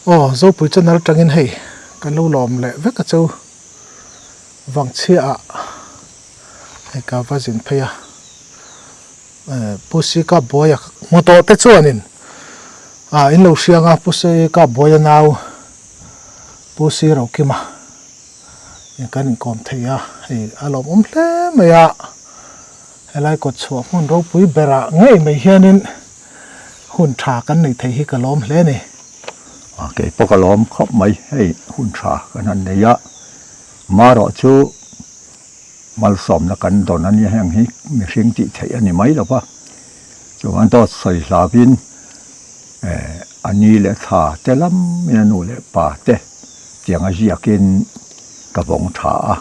Aw Zopui channel atangin hei kan lo lawm leh vek a chu Vangchhia ah hei ka va zin phei a Pu Sika Buaia hmu tawh te chuanin ah in lo hriang a Pu Sika Buaia nau Pu Si Rokima in kan inkawm thei a hei a lawmawm hle mai a helai kawt chhuah hmun ropui berah ngei mai hianin hun tha kan nei thei hi ka lawm hle a ni. A kei pawh ka lawm khawp mai hei hun tha kan han nei a marawh chu malsawmna kan dawn a nia heng hi mihring tih theih a ni mai lo va chuan dawt sawi hlauhin eh a ni leh thla te lam in a nu leh pa te tiang a ziakin ka vawng tha a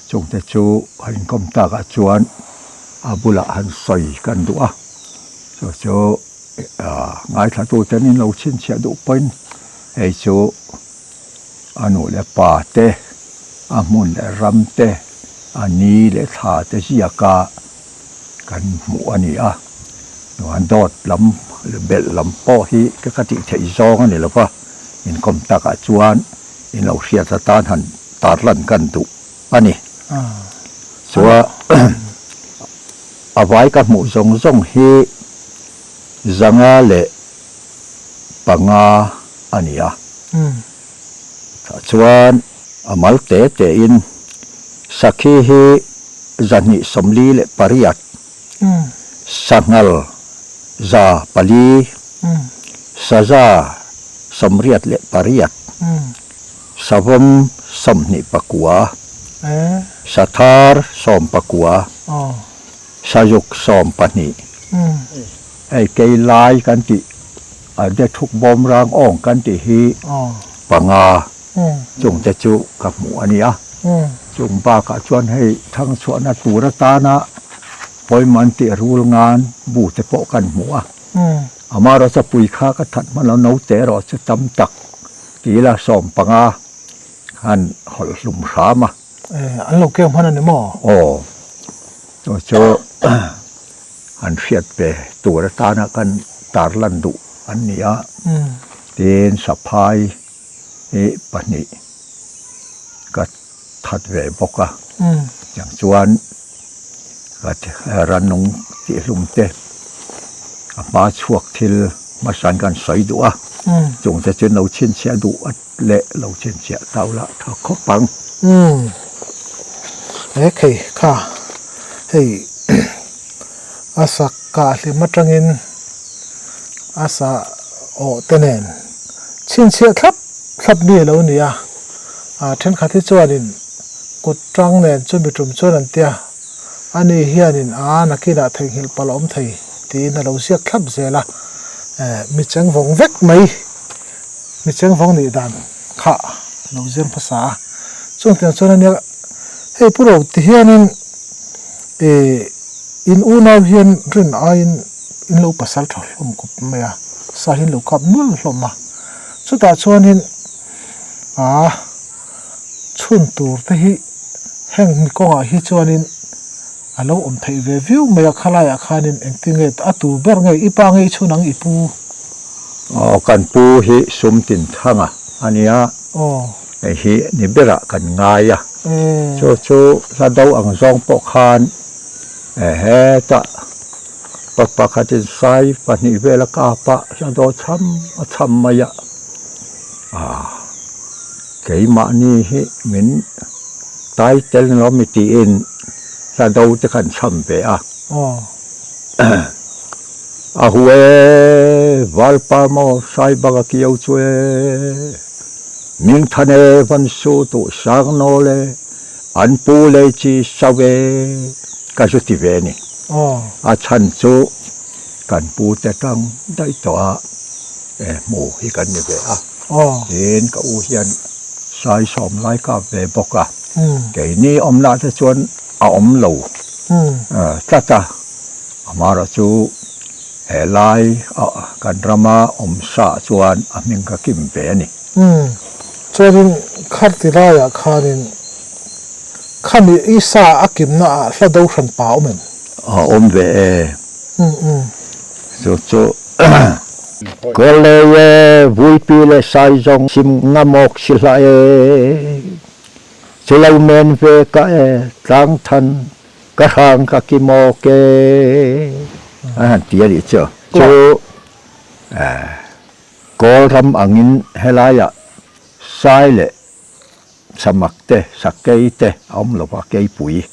chungte chu a inkawm takah chuan a bulah han sawi kan duh a chu chu ngaithla tuten in lo chhinchhiah duh pawhin hei chu a nu leh pa te a hmun leh ram te a ni leh thla te ziaka kan hmuh a ni a chuan dawt lam belh lam pawh hi ka tih theih zawng a ni lo va inkawm takah chuan in lo hriat atan han tarlan kan duh a ni. Chuan a vai ka hmuh zawng zawng hi 505 a ni a. Tah chuan a mal te tein sakhi hi 248, sanghal 400, saza 88, savawm 29, sathar 19, sazuk 12. Hei kei lai kan tih a de thuk bawm rang awng kan tih hi panga chungte chu ka hmuh a nia. Chung bakah chuan hei thangchhuahna tur atana pawimawh an tih rul ngan bu te pawh kan hmu a. Amaherawhchu a pui kha ka that hman lo, naute erawh chu tam tak ti ila 15 khan hawlh hlum hram a. An lo keu hman a ni maw? Aw, chu chu an hriat ve tur atana kan tarlan duh an ni a, tin saphai hi pahnih ka that ve bawk a, tiang chuan Rannung tihhlum te a hma chhuak thil hmasain kan sawi duh a, chungte chu lo chhinchhiah duh leh lo chhinchhiah tau lah tha khawp ang. Umm he khei kha hei a sak kah hlim atangin a sa awh te nen chhinchhiah thlap thlap mi a lo ni a, ah thenkhat hi chuanin kut tang nen chumi tum chuan an tia, ani hianin a nakinah theihnghilh palh a awm thei tiin a lo ziak thlap zel a, eh mi cheng vawng vek mai, mi cheng vawng nih dan kha a lo zir hmasa a, chung tiang chuan ania hei pu ro ti hianin eh in unau hian rin aiin in lo pasal tha hlawm kawp mai a, sa hi in lo kap nual hlawm a, chutah chuanin ah. Chhun tur te hi heng mi kawngah hi chuanin a lo awm theih ve viau mai a, khalaiah khanin engtin nge a tu ber nge i pa nge i chhun ang i pu? Aw kan pu hi sum tin thang a a nia, hei hi ni berah kan ngai a, chu chu hla do ang zawng pawh khan hetah pa pakhatin sai pahnih vel a kap a, hla do cham a cham mai a, ah. Keimahni hi min tai tel ni lo mi tiin hla do te khan chham ve a. A hu e, Valpa maw Saibanga kiau chu e, Mingthan e van su tuh sang nawl e, an pu lei chi sau e ka zu ti ve ni. A chhan chu kan pu te tang daih tawh a hmu hi kan ni ve a. Tin ka u hian sai sawm lai kap ve bawk a, keini awm lah te chuan a awm lo tlat a, amaherawh chu he lai kan rama awm sa chuan a hming ka kim ve a ni. Chuanin kharti laiah khanin khami i sa a kimna ah hla do hran pa awm em? A awm ve e. Chu chu. Kawlei e, vuipi le sai zong sim ngam awk si hlah e. Cu lo men ve ka e, tlangthan ka hrang ka kim awk e. An han ti a nih cu. Cu Kawlram angin helai ah sai le samak te, sakei te a um lo a, keipui.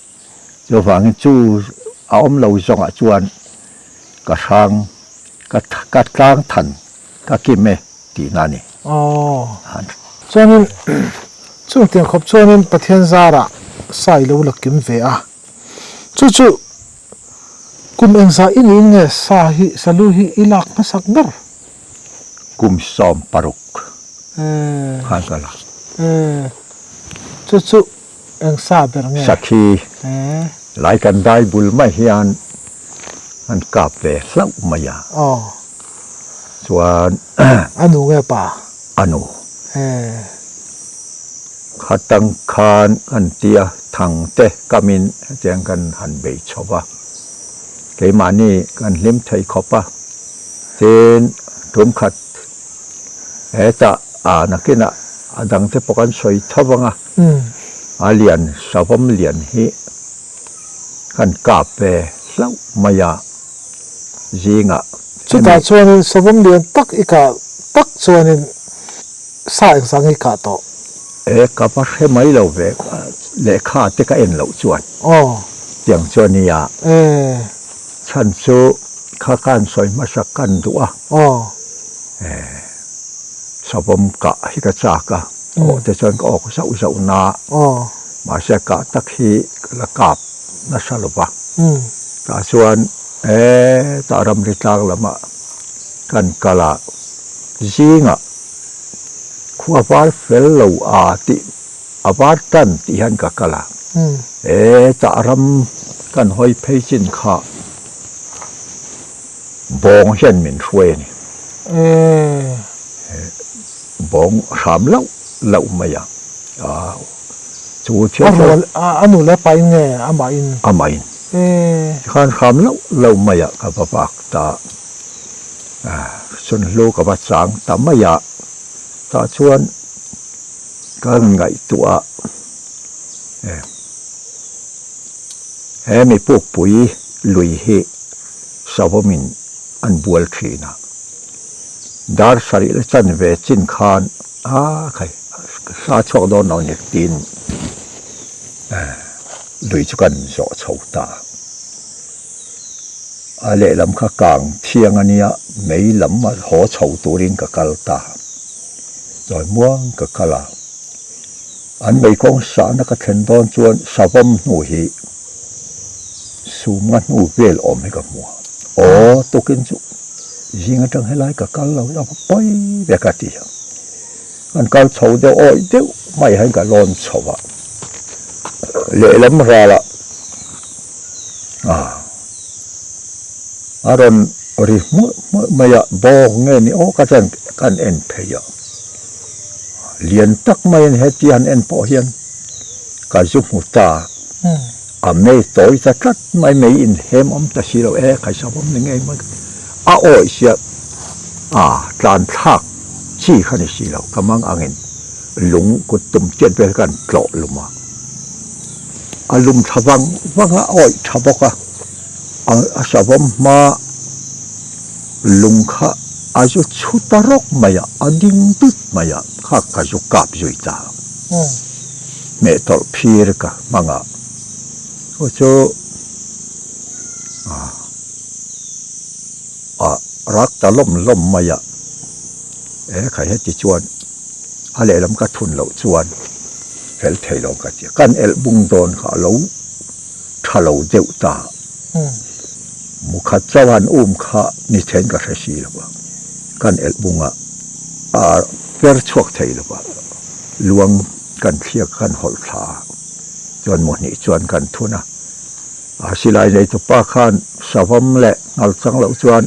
Chuvangin chu a awm lo zawngah chuan ka hrang, ka ka tlang than, ka kim e tihna a ni. Aw. Chuanin chung tiang khawp chuanin Pathian zarah sa i lo la kim ve a. Chu chu kum engzah i niin nge sa hi, salu hi i lak hmasak ber? Kum 16 khan ka la. Chu chu eng sa ber nge? Sakhi lai kan dai bul mai hian an kap ve hlauh mai a. Chuan A nu nge pa? A nu. Khatang khan an tia thang te kamin hetiang kan han bei chho va. Keimahni kan hlim thei khawp a. Tin, tum khat hetah a nakinah a dangte pawh kan sawi tho vang a, a lian savawm lian hi kan kap ve hlauh mai a, zingah Chutah chuanin savawm lian tak i kah tak chuanin sa engzah nge i kah tawh? E, ka va hre mai lo ve, lehkha te ka en loh chuan. Aw. Tiang chuan nia. E. Chhan chu Kha khan sawi hmasa kan duh a. Aw. Eh, savawm kah hi ka chak a. Aw te chuan ka awk zauh zauh na. Aw. Mahse kah tak hi ka la kap nasa lo va. Tah chuan eh tah ramri tlang lamah kan kal a, zingah khua var fel lo a tih a var tan tih hian ka kal a. Eh tah ram kan hawi phei chin kha. Bawng hian min hruai a ni. Bawng hram loh loh mai a. Chu thil A rual a nu leh pa in nge amah in? Amah in. Tikhan hram loh loh mai a ka va vak ta. Chunhlu ka va chang ta mai a. Tah chuan ka ngaihtuah a. He mi pukpui lui hi savawmin an bual thin a, dar sarih la chan ve chin khan a khai sa chhuak dawn lo nek tiin lui chu kan zawh chho ta a. A lehlam kha kang thiang a nia, mei lam a haw chho turin ka kal ta a, chawi muang ka kal a. An meikawng sahna ka thlen dawn chuan savawm hnu hi sumnga hnu vel awm hi ka hmu a, aw tukin chu zing atang helai ka kal lo a va pawi ve ka ti a, kan kal chho deuh awih deuh mai hian ka lawn chho a, lehlam ralah ah a rawn ri hmawlh hmawlh mai a, bawng nge ni aw ka chuan kan en phei a. Lian tak maiin heti han en pawh hian ka zu hmu ta, a mei tawi ta tlat mai, mei inhem awm ta si lo e, khaisa awm ni ngei mai, a awih sia a tlan thlak chi kha ni si lo, ka mang angin lung kut tum chiat vel khan tlawh lum a, a lum tha vang vang a, a awih tha bawk a. A savawm hma lung kha a zu chhu ta rawk mai a, a ding dut mai a, kha ka zu kap zui ta. Hmeh tawlh phir ka hmang a, chu chu a rak ta lawm lawm mai a, e khai heti chuan a lehlam ka thun loh chuan fel thei lo ka ti a, kan elh bung dawn kha a lo. tha lo deuh ta. Mukhat chauh han um kha ni then ka hre si lo va, kan elh bunga a per chhuak thei lo va, luang kan thliak kan hawlh thla a, chuan mu hnih chuan kan thun a. A silai neitupa khan savawm leh nghal chang loh chuan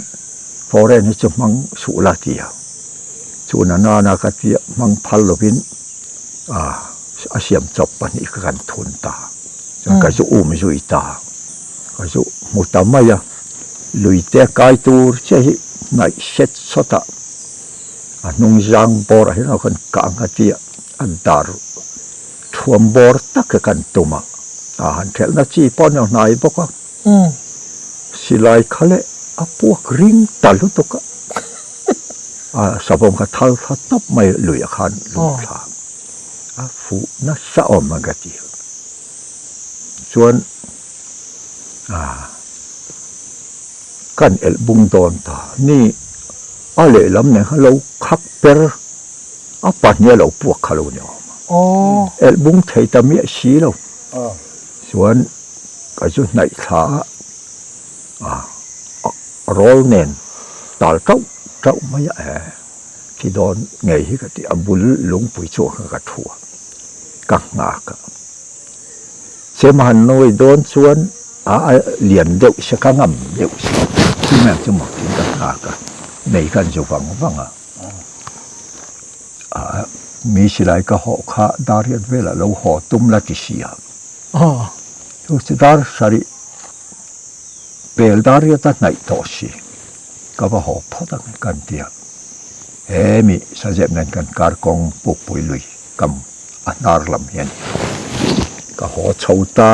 foreign hi chu hmang suh la ti a, chuna nana ka tia hmang phal lovin a siam chawp pahnih kha kan thun ta. Chuan ka zu um zui ta, ka zu hmu ta mai a, lui te kai tur che hi. hnaih set sawt a, a hnung zang bawrah hian a kan kah ang a ti a, a dar thuam bawr tak hi kan tum a, a han thelhna chi pawh a ni lo hnai bawk a, silai kha leh a puak ring ta lutuk a, a savawm kha thal thla tawp mai luiah khan lung thla a fuh nasa awm ang ka ti chuan ah kan elh bung dawn ta ni a lehlam nen khan lo khak per a pahnih a lo puak kha lo ni awm a elh bung thei ta miah si lo chuan ka zu hnaih thla a ah rawl nen tal tauh tauh mai a e. Thi dawn ngei hi ka ti, a bul lungpui chu kha ka thu a, ka nghak a. Chem han nawi dawn chuan a a lian deuh se ka ngam deuh se, chu mai ang chu mak tiin ka nghak a, mei khan zu vang vang a. A mi silai ka hawh kha dar hian velah lo haw tum la ti si a. Chu chu dar sarih pel dar riat a hnaih tawh si. Ka va haw phawt ang kan ti a, he mi sazep nen kan kar kawng pukpui lui kam a hnar lam hi a ni. Ka haw chho ta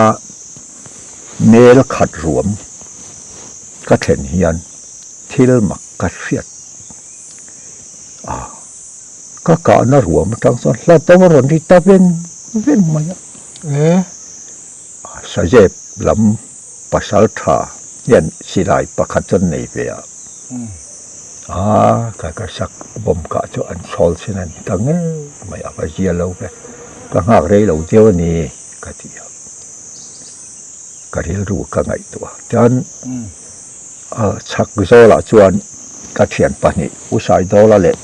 mel khat ruam ka thlen hian thil mak ka hriat a, ka kahna ruam atang chuan hla deuh a rawn ri ta veng veng mai a. Sazep lam pasal tha hian silai pakhat chuan nei ve a, a ka ka sak bawm kah chu an chhawl chin a ni ta ngei mai a, ka zia lo ve, ka nghak rei lo deuh a ni ka ti a, ka rilru ka ngaihtuah a, chuan a chhak zawlah chuan ka thian pahnih U Saidawla leh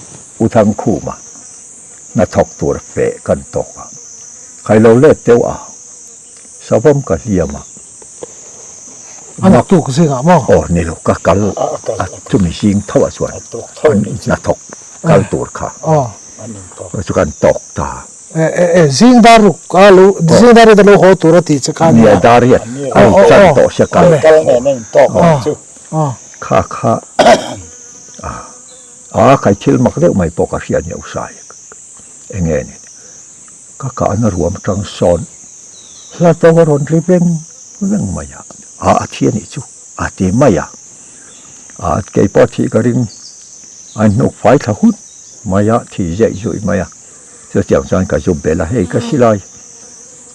U Thangkhuma hnathawk tur feh kan tawk a, kailo let deuh a. Savawm ka hliam a. A naktuk zingah maw? Aw ni lo, ka kal a chumi zing tho ah chuan an hnathawk kal tur kha chu kan tawk ta. E zing dar ruk a lo zing dar riat a lo haw tur a tih che kha nia. Nia dar riat a in chan tawh sia kal. Kha kha a kai thil mak deuh mai pawh ka hria nia u Sai. Eng nge ni? Ka kahna ruam atang sawn hla to a rawn ri veng veng mai a, a a thi a nih chu a ti mai a, a kei pawh a thih ka ring a hnuk fai thla hut mai a, thi zeih zuih mai a, chutiang chuan ka zu belh a, hei ka silai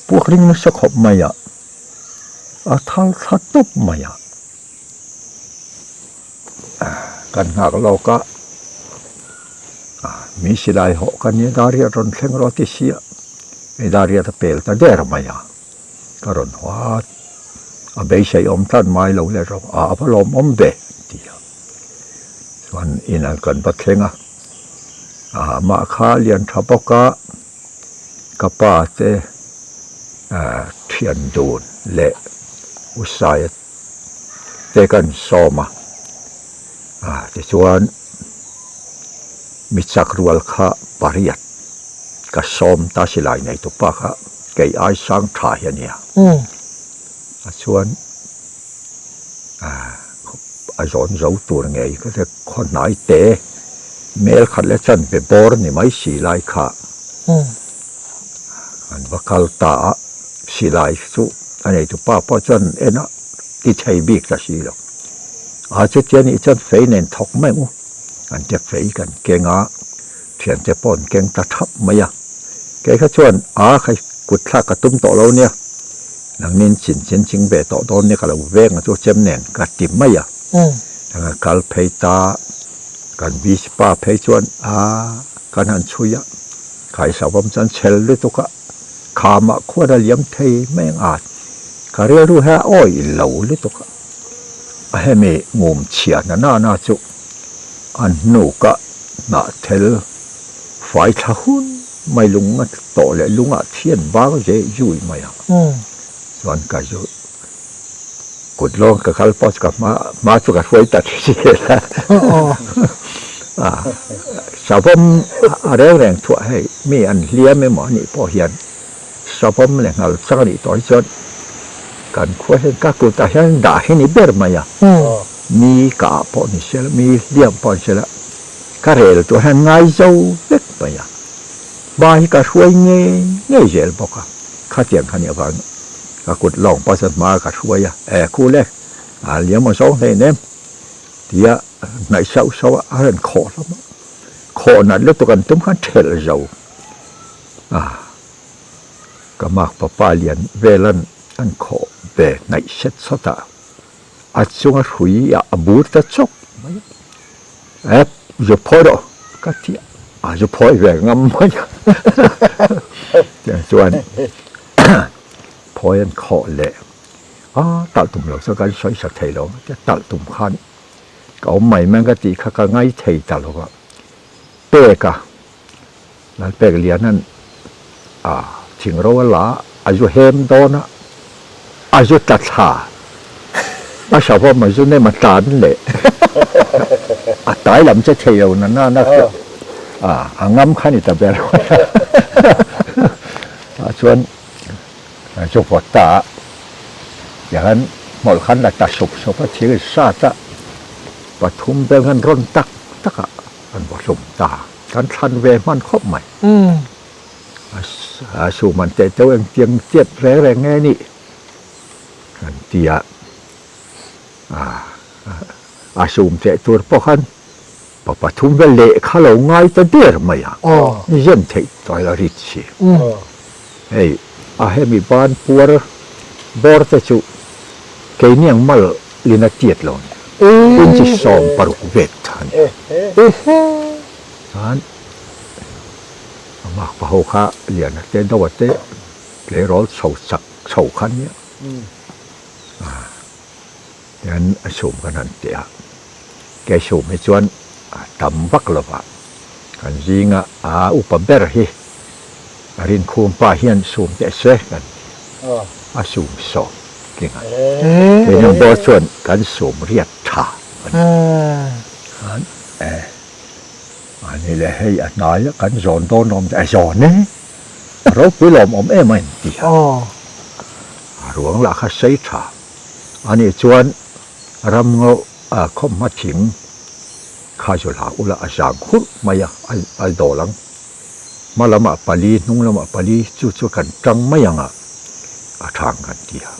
puak ring nasa khawp mai a, a thal thla tawp mai a. Kan nghak lawk a, mi silai hawh ka nia Dariat rawn thleng rawh a ti si a, hei Dariat a pel ta der mai a, ka rawn haw a, a beisei awm tlat mai lo leh rawh a va lawmawm ve an ti a, chuan inah kan va thleng a, amah kha lian tha bawk a, ka pa te thian dun leh u Saia te kan sawm a, tichuan mi chak rual kha pariat ka sawm ta silai nei tupa kha kei ai sang tha hi a nia a chuan a zawn zo tur ngei ka te khaw hnai te mel khat leh chan pe bawr ni mai si lai kha an va kal ta a silai chu a neitu pa pawh chuan en a ti thei bik ta si lo a chutia nih chuan fei nen thawk mai ang u an tia fei kan keng a thiante pawh an keng ta thap mai a kei kha chuan a khai kut thlak ka tum tawh lo nia nangnin chin chin ching ve tawh dawn nia ka lo veng a chu chem nen ka ti mai a kal phei ta kan vspa phei chuan a kan han chhui a khaisavawm chuan chhel lutuk a. Khamah khuan a liam thei mai ang a, ka rilru hi a awih lo lutuk a, a hemi ngum chhia na nana chu an hnuk a hnah thel fai thla hun mai lung a tawh leh lungah thian vang zeh zui mai a, chuan ka zu kut lawng ka kal pawh chu ka hma hma chu ka hruai ta zel a, savawm a reng reng thuah hei mi an hliam emaw a nih pawh hian savawm leh nghal chang a nih tawh hi chuan kan khua hian ka kutah hian dah hi ni ber mai a. Mi kah pawh ni sela, mi hliam pawh ni sela, ka rel tur hian ngai zo vek mai a. Ba hi ka hruai ngei ngei zel bawk a, khatiang kha nih avangin ka kut lawng pawh chuan hma ka hruai a, e khu le, a liam aw zawng hlein em tia hnaih sauh sauh a, a rawn khawh hlawm a, khawh nat lutuk an tum khan thelh zo a, ka mak papa lian velan an khawh ve hnaih set sawt a. A chunga hrui ah a bur ta chawk mai a, e zu phawi rawh ka ti a, a zu phawi ve ngam mai a, tiang chuan phawi an khawh leh a, talh tum lo chuan kan sawi sak thei lo ang tia talh tum khan ka awm mai mai ang ka tih kha ka ngai thei ta lo va, pek a Lalpek Liana'n a thing ro a la a, a zu hem dawn a, a zu tla thla a savawm a zu nem a tlan leh a tai lam che thei lo na na na a a ngam kha ni ta ber mai a tah chuan a zu vawt ta a tihian hmawlh khan la ta sup sup a thir sat a pathum vel khan rawn tak tak a an vaw hlum ta. Kan thlan ve hman khawp mai. A suhman teh teuh engtiang chiat reng reng nge nih kan ti a, a sum teh tur pawh khan pa pathum vel lehkha lo ngai ta der mai a, zem theih tawh ila rit si. Hei a hemi ban puar bawr te chu keini ang mal in a tiat lo nia, inchi 60 vet a ni. Chuan a mak pa ho kha Liana te Doa te tleirawl chho chak chho kha nia tian a sum kan han ti a, kei sum hi chuan a tam vak lo va, kan zinga a upa ber hi a rinkhum pa hian sum teh se kan ti a, a sum sawm tling a, keini ang bawr chuan kan sum riat tha a ni. E, ani le hei a hnai a kan zawn dawn awm a zawn e, a ropui lawm awm em a inti a, a ruang lah kha sei tha, ani chuan ramngo a khawmhma thing kha zu hlah ula a zang hurh mai a, a dawl ang, hma lamah pali hnung lamah pali chu chu kan tang mai ang a, a thang kan ti a,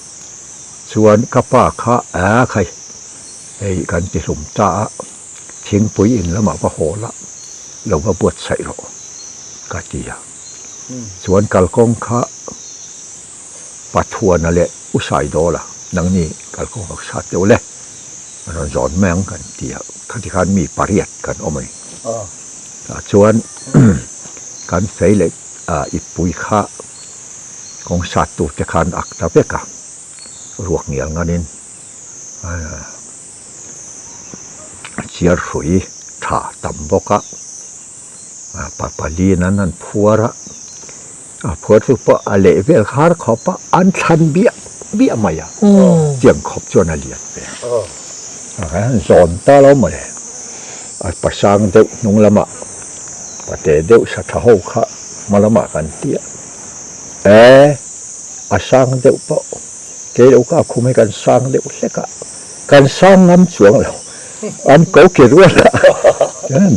chuan ka pa kha a khai hei kan ti hlum ta a. Thingpui in lamah va haw la, lo va buatsaih rawh, ka ti a. Chuan kalkawng kha Pathuana leh U Saidawla, nangni kalkawng lo sat deuh le, an rawn zawn mai ang kan ti a, khati khan mi pariat kan awm a ni. Tah chuan kan fei leh ippui kha kawng sat turte khan ak ta vek a, ruak ngial nganin. Chiar hrui tha tam bawk a, pa pali in an han phuar a, a phuar chu pawh a leh vel khar khawp a, an thlan biah biah mai a, tiang khawp chuan a lian ve a, a han zawn ta lo mawle, a pa sang deuh hnung lamah pa te deuh sa tha ho kha hma lamah kan ti a, e a sang deuh pawh. Kei lo ka khum hi kan sang deuh hlek a, kan sang ngam chuang lo, an ko ke rual a,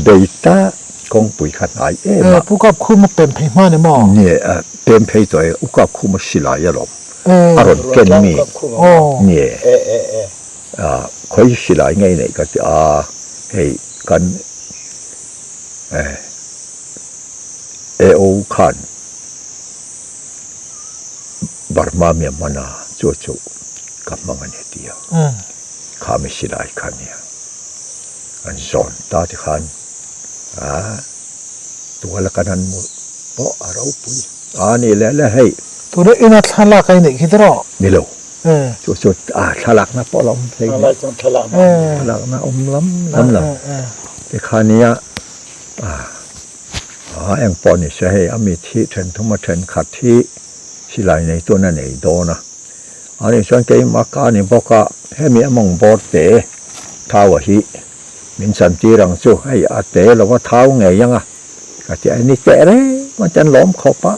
bei ta kawngpui kha hnai em a. Pu Kap Khum a pem phei hma ni maw? Nge, pem phei tawh e, U Kap Khum a silai alawm, a rawn ken mi, nge, khawi silai ngei neih ka ti a, hei kan AO khan. Burma mi a hman a, chu chu ka hmang a ni ti a, kha mi silai kha nia an zawn ta ti khan a tuala kan han hmu pawh a ropui a ni leh le hei. Tuna ina thlalak a i neih khi tawh? Ni lo, chu chu a thlalakna pawh la awm thei nia, thlalakna awm lam lam lo ti kha nia a. A eng pawh ni se hei a mit hi then thum a then khat hi silai nei chuan a nei dawn a, a nih chuan keimah ka ni bawk a, hemi a mawng bawr te thau a hi min chan tir ang chu hei a te lo a thau ngei ang a ka ti a ni teh reng a ti an lawm khawp a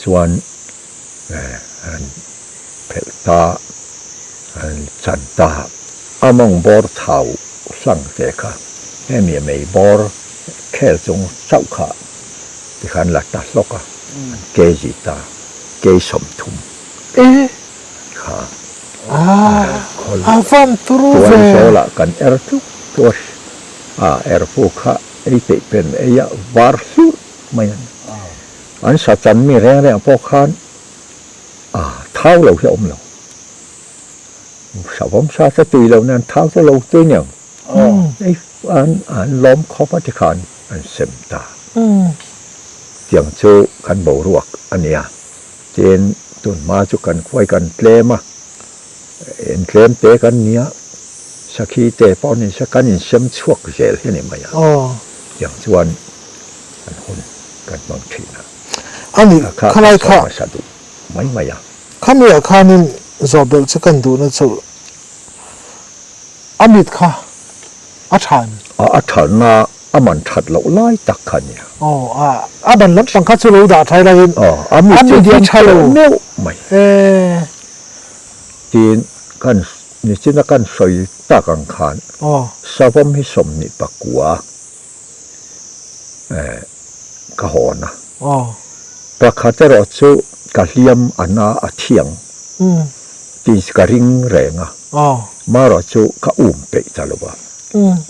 chuan an phelh ta an chan ta. A mawng bawr chau hlang te kha hemi mei bawr khel chung chauh kha tikhan la ta hlawk a, an kg ta kei 30 kha tuai zawlah kan er tluk tluk a, er fu kha ei peih pen ei a var hlurh mai a ni. An sa chan mi reng reng pawh khan thau lo hi a awm lo. Savawm sa te tui lo nen thau te lo tui niang. Ei an an lawm khawp a tikhan an sem ta. Tiang chu kan boruak a nia. Tin tun hma chu kan khuai kan tlem a, en tlem te kan nia, sakhi te pawh ni se kan insem chhuak zel hi a ni mai a. Tiang chuan kan hun kan hmang thin a. Ani khalai kha. Hmasa duh mai mai a. Khami ah khanin zawh belh che kan duhna chu a mit kha a tha em? A thatna a man that loh lai tak kha nia. Aw a a ban lampang kha chu lo dah thai laiin Aw a mit a chu mit hi hian tha lo. meuh mai. E. Tin kan nichina kan sawi tak ang khan Aw. Savawm hi 29 eh ka hawn a. Aw. Pakhat erawh chu ka hliam a na a thiang tih ka ring reng a, marawh chu ka um peih ta lo a.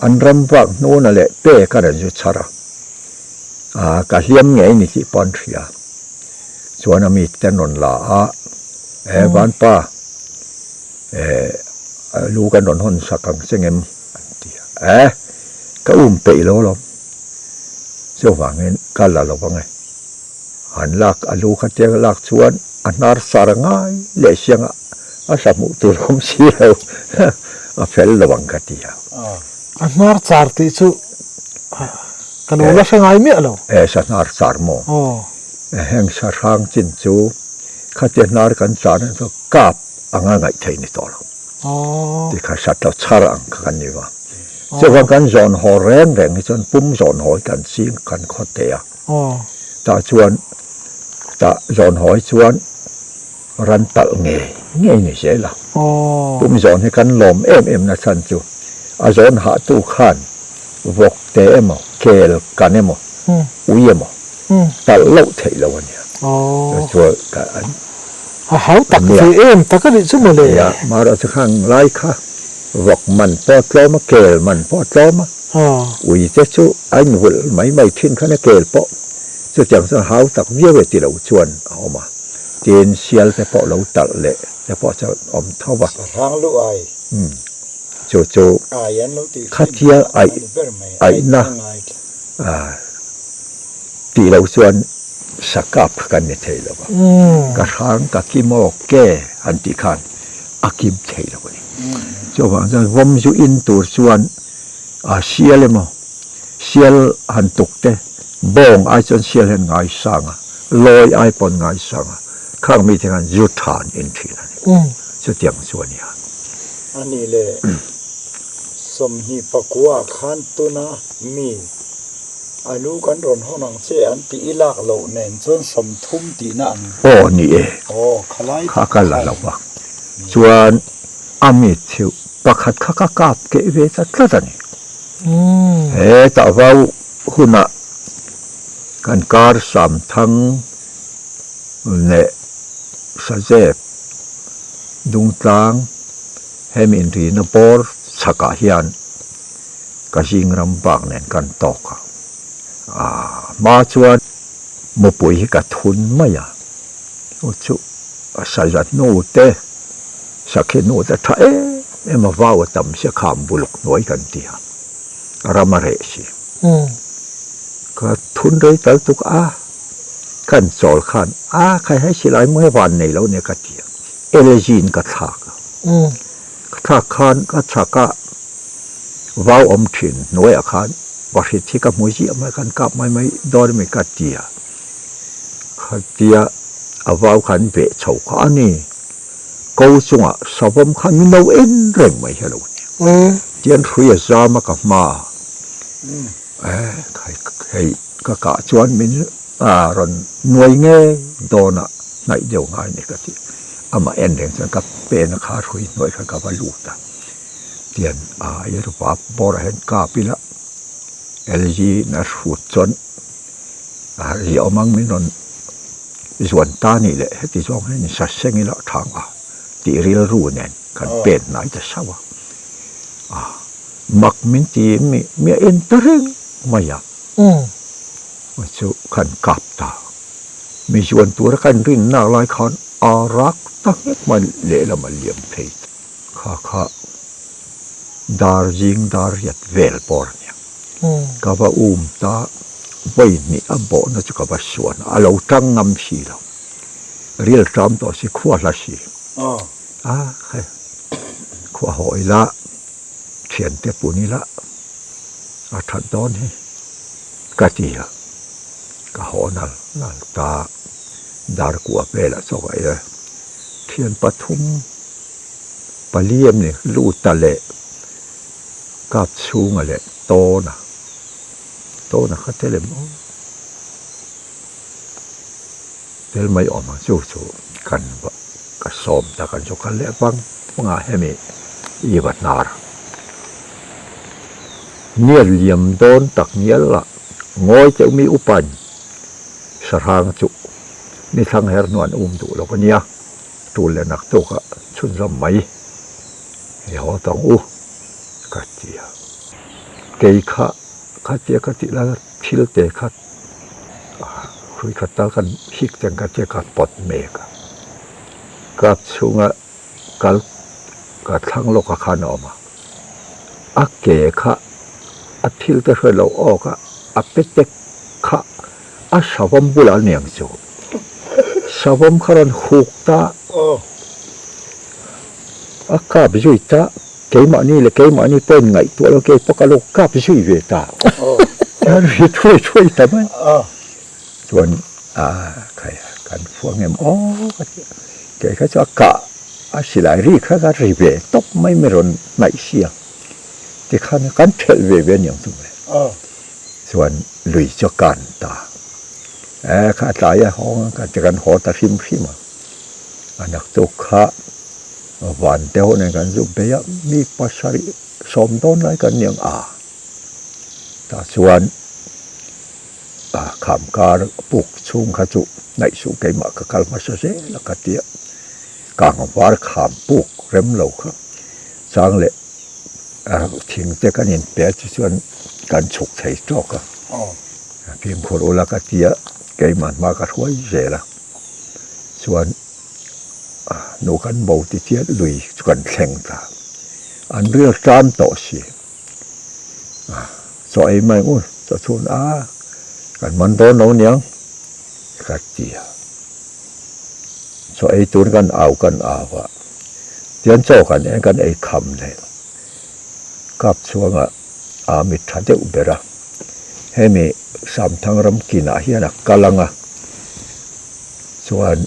An ram vak hnuna leh pek a rawn zu chhar a, a ka hliam ngei ni tih pawh an hria. Chuan a mite an rawn la a, E Vanpa, e lu kan rawn hawn sak ang che ngem an ti a. E ka um peih lo alawm. Chuvangin ka la lo ang e. Han lak a lu kha tiang a lak chuan a hnar sar a ngai leh siang a, a hla hmuh tur awm si lo a fel lo ang ka ti a. A hnar char tih chu ka lo la hre ngai miah lo. E sa hnar char maw? Heng sa hrang chin chu khatia hnar kan char na chu kap anga ngaih theih ni tawh lo. Ti kha sat lo chhar ang kha kan ni va. Chuvang kan zawn haw reng reng hi chuan pum zawn haw hi kan ching kan khaw teh a. Tah chuan tah zawn haw hi chuan ran talh ngei ngei ni zel a. Pum zawn hi kan lawm em em na chhan chu a zawn hah tu khan vawk te emaw kel kan emaw ui emaw talh loh theih lo a nia. Chuan an A hau tak ve em tak a nih chu mawle. Nia, mahrawh chu khang lai kha vawk man pawh a tlawm a, kel man pawh a tlawm a, ui te chu a invulh mai mai thin khan a kel pawh chutiang chuan hau tak viau e ti lo chuan a awm a, tin sial te pawh lo talh leh te pawh chuan awm tho va. Sahrang lu ai. Umm chu chu Ai an lo tih thin khatia a aih ni ber mai, aihna aih a ngai tlat. Tih loh chuan sakap kha kan ni thei lo va, ka hrang ka kim aw ke han tih khan a kim thei lo a ni. Chuvang chuan vawm zu in tur chuan a sial emaw sial han tuk te bawng ai chuan sial hian ngai sang a, lawi ai pawn ngai sang a, khang mite khan zu tha an in thin a ni. Chutiang chu a nia. A nih leh 29 khan tuna mi A lu kan rawn hawn ang che an tih i lak loh nen chuan 30 tihna ang. Aw ni e. Aw khalai Kha ka la lo a. Chuan a mi thiu pakhat kha ka kap keh ve ta tlat a ni. He tah vau hunah kan kar Samthang leh Sazep Dungtlang hemi inrina bawr chhakah hian Ka zing ram bak nen kan tawk a, a hma chuan mupui hi ka thun mai a, chu chu saza hnu te, sakhi hnu te tha em em a vau a tam sia kham buluk hnuai kan ti a, ram a reh si. Ka thun rei tal tuk a, kan chawl khan a khai hei silai mawi van nei lo nia ka ti a, elzin ka thlak a, ka thlak khan ka chhak a. Vau awm thin hnuaiah khan pahrit hi ka hmu ziah mai khan kap mai mai dawn a mi ka ti a, khatia a vau khan beh chho kha a ni, ko chungah savawm khan min lo en reng mai hi a lo ni. Tian hrui a zam a ka hma a, hei ka kah chuan min rawn nuai ngei dawn a hnaih deuh ngai a ni ka ti, amah en reng chuan ka pen a kha hrui hnuai khan ka va lut a. Tian a ir vap bawrah hian kap ila LG in a hrut chuan a riah awm ang min rawn zuan ta nih leh heti zawng hian in saseng ila a thang a tih rilru nen kan pen hnai ta sauh a, a mak min ti mi mi a en ta reng mai a, chu kan kap ta mi zuan tura kan rin nak lai khan a rak ta nghek mai lehlam a liam phei ta. Kha kha dar zing dar riat vel pawr a nia. Ka va um ta vawi hnih a bawhna chu ka va suan a, a lo tang ngam si lo. Ril ṭam tawh si, khua hla si. A hei khua haw ila, thiante pun ila a that dawn hi ka ti a, ka haw nal nal ta dar kua velah chawk a e thian pathum Pali em ni? Luta leh Kap chhunga leh Tawna. Tawna kha tel em aw? Tel mai awm ang chu chu kan ka sawm tak ang chu kal leh vang vang a hemi i va hnar. Nial liam dawn tak ngial a ngawi teuh mi upain Sahrang chu ni thlang her hnuan um duh lo a nia. Tul leh nak tawkah chhunzawm mai i haw tawng u ka ti a. Kei kha khatia ka tih lai thil te kha hrui khat tal kan hik teng ka tia ka pawt mek a. Kap chhunga kal ka thlang lawk a khan a awm a. A ke kha a thil te hre lo awk a, a pe tek kha a savawm bulah a niang chu. Savawm kha rawn huk ta. A kap zui ta. Keimahni leh keimahni pawh in ngaihtuah lo kei pawh ka lo kap zui ve ta. A ri thuai thuai ta mai. Chuan a khai kan fuang em aw ka ti a. Kei kha chu a kah a silai ri kha ka ri ve tawp mai mai rawn hnaih sia. Tikhan kan thelh ve ve aniang chu mawle. Chuan lui chu a kan ta. Eh kha a tlai a hawng a ka ti kan haw ta hrim hrim a. A naktuk kha van te ho nen kan zu bei a, mi pasarih sawm dawn lai kan ni ang a. Tah chuan a kham kar puk chhung kha chu hnaih suh keimah ka kal hmasa zel a ka ti a. Kang var kham puk rem lo kha chang leh thing te kan inpe chu chuan kan chhuk thei tawk a. Fimkhur ula ka tia keimah hma ka hruai zel a, chuan nu kan bo ti chiah lui chu kan thleng ta, an ril tan tawh si, chaw ei mai ngur chaw chhun a kan man dawn lo niang ka ti a, chaw ei tur kan au kan au a, tian chaw kan en kan ei kham leh kap chhuangah a mit tha deuh ber a, hemi Samthang ram kinah hian a kal ang a, chuan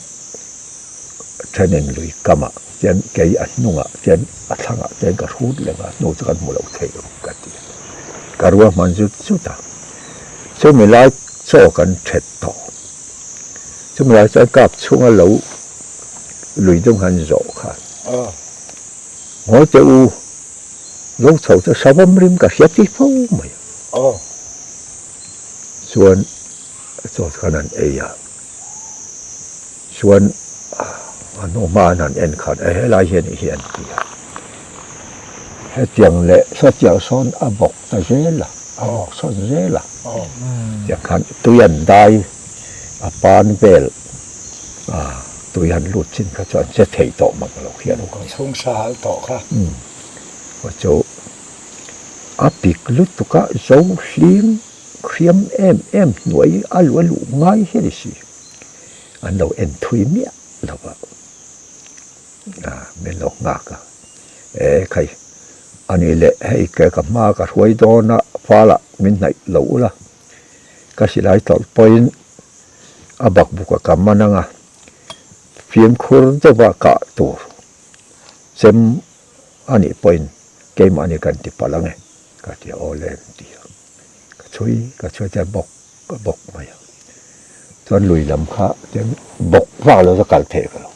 thenin lui kamah chuan kei a hnungah chuan a thlangah chuan ka hrut leh a, hnu chu kan hmu lo thei lo ka ti a, ka ruahman zut zut a, chumi lai chaw kan thet tawh, chumi lai chuan kap chhunga lo lui dung han zawh kha ngawi teh u. Lo chho chu savawm rim ka hria ti fo mai a. Chuan chaw khan an ei a, chuan a hnu hma an han en khan e helai hian i hi an ti a. Hetiang leh sawtiang sawn a bawk ta zel a, a bawk sawn zel a. Tiang khan tui an dai a pan vel a tui han lut chin kha chuan che thei tawh mang lo hian. Chhung sa hal tawh kha. Aw chu a pik lutuk a zo hlim hriam em em hnuai a lu a luh ngai hi a ni si. An lo en thui miah lo va, a min lo nghak a, e khai a ni leh hei ke ka hma ka hruai dawn a fal ah min hnaih lo ula ka silai tawlh pawhin a bakbuk a ka man ang a, fimkhur deuh a kah tur chem a nih pawhin keimahni kan ti palh ang e ka ti a, aw le an ti a, ka chhui ka chhui chuan bawk ka bawk mai a, chuan lui lam kha chuan bawk vak lo chu kal theih ka lo,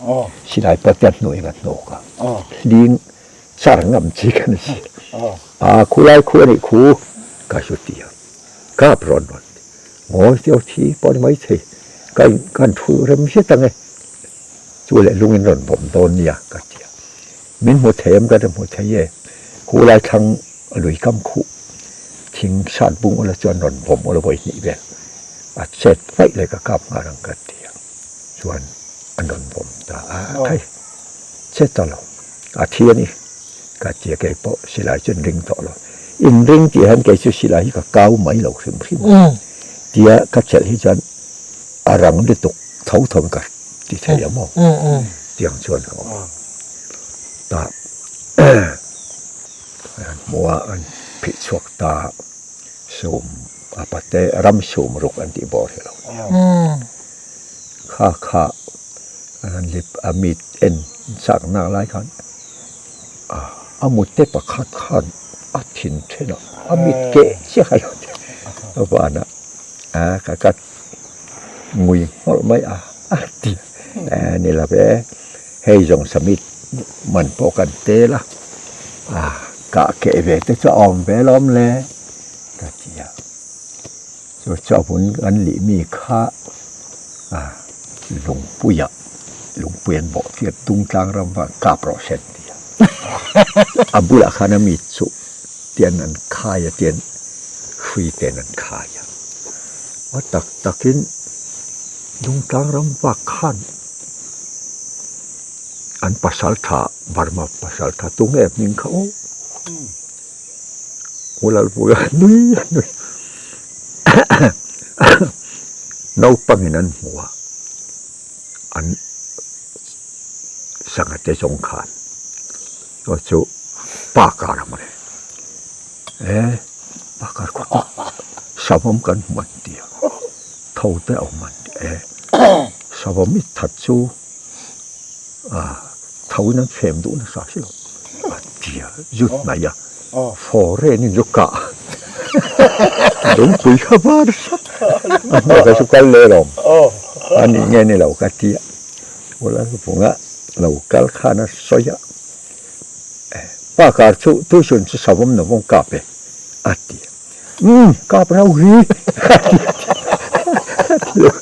silai pawh chuan hnuai ka hnawk a, hling. char ngam chi ka ni si. A khu lai khu a nih khu ka hlu ti a, kap rawn rawn ti. Ngawi teo thi pawh a ni maithei, ka in kan thu rem zet ang e, chu leh lungin rawn vawm dawn nia ka ti a. Min hmu thei em ka ti hmu thei e, khu lai thlang lui kam khuh thing sat bung ula chuan rawn vawm ula vawi hnih vel a chet vaih leh ka kap nghal ang ka ti a, chuan an rawn vawm ta a, khai chet ta lo a thi a ni. Ka tia kei pawh silai chu an ring tawh lo. In ring tih hian kei chu silai hi ka kau mai lo hrim hrim a. Tia ka chelh hi chuan a rang lutuk tho tho in ka ti thei ang maw? Tiang chuan ka awm a. Tah an hmu a, an phih chhuak ta sum a pate ram sum ruk an tih bawr hi a lo ni a. Kha kha an lip a mit en chak nak lai khan a mute pakhat khan a thin then a, a mit keh chiah a lo ti a vanah a ka ka ngui nghawlh mai a a ti a ni lo ve hei zawng samit man pawh kan tel a a kah keh ve te chu a awm ve lawm le ka ti a. Chu chu a hmun kan lih mi kha lungpuia lungpui an bawh tir Dungtlang ram vang kap rawh se an ti a. A bulah khan a mi chu tian an khai a tian hrui ten an khai a. A tak takin Dungtlang ram vak khan an pasal tha Burma pasal tha tunge hming kha aw. Ulalpui a nui a nui naupangin an hmu a, an sangha te zawng khan aw chu pa kar a mawle e pa kar khaw savawm kan hmu an ti a tho te a awm an ti e savawm i that chu tho in an fem duh nasa si lo a ti a zut mai a. Foreign in chu kah lungpui kha var sap a hmuh ka chu kal leh lo a nih nge ni lo ka ti a ula vunga lo kal khan a sawi a pa kar chu tuition chu savawm lo vawng kap e a ti a umm kap rau hi a ti a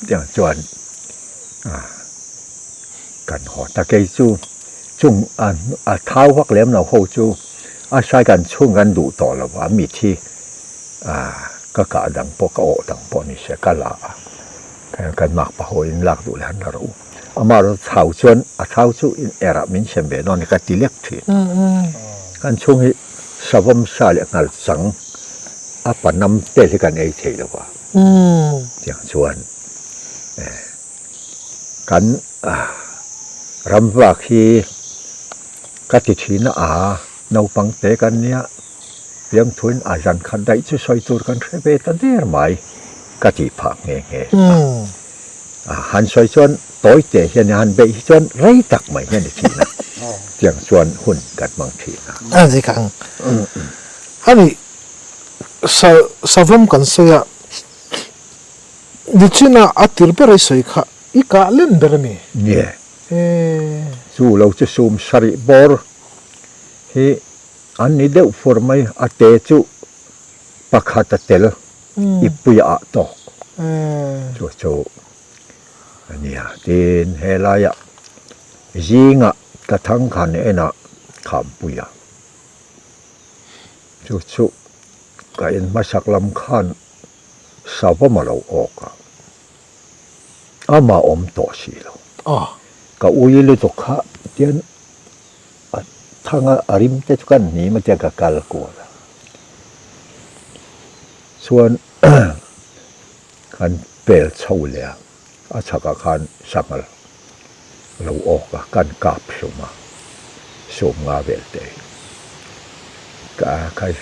tiang chuan Kan haw ta kei chu chung a thau vak lem lo ho chu a sai kan chhung kan duh tawh lo a mit hi ka kah dang pawh ka awh dang pawh ni se ka la a kan mak pa ho in lak duh leh an la rawh u amaherawhchu thau chuan a thau chu in erah min sem ve dawn a ni ka ti lek thin kan chhung hi savawm sa leh nghal chang a panam tel hi kan ei thei lo va tiang chuan. Kan ram vak hi ka ti thin a, naupang te kan nia, fiamthuin a zan khat daih chu sawi tur kan hre ve ta der mai ka tih phah nghe nghe a. Han sawi chuan tawi te hian han beih hi chuan rei tak mai hian i thin a, tiang chuan hun kan hmang thin a. A zik ang. Ani savawm kan sawi a. Nichina a tir ber i sawi kha i kah len ber a mi? Nge. Chu lo chu sum sarih bawr hi an ni deuh fur mai, a te chu pakhat a tel i puia ah tawk. Chu chu a nia. Tin, helaiah zingah ka thang khan enah khampuia. Chu chu ka in hmasak lam khan Savawm a lo awk a, amah awm tawh si lo. Ka ui lutuk kha tian a thang a, a rim te chu kan hnim a tiang ka kal kual a. Chuan kan pel chho leh a, a chhakah khan sanghal a lo awk a, kan kap hlum a, sawm nga vel te hi. Ka khai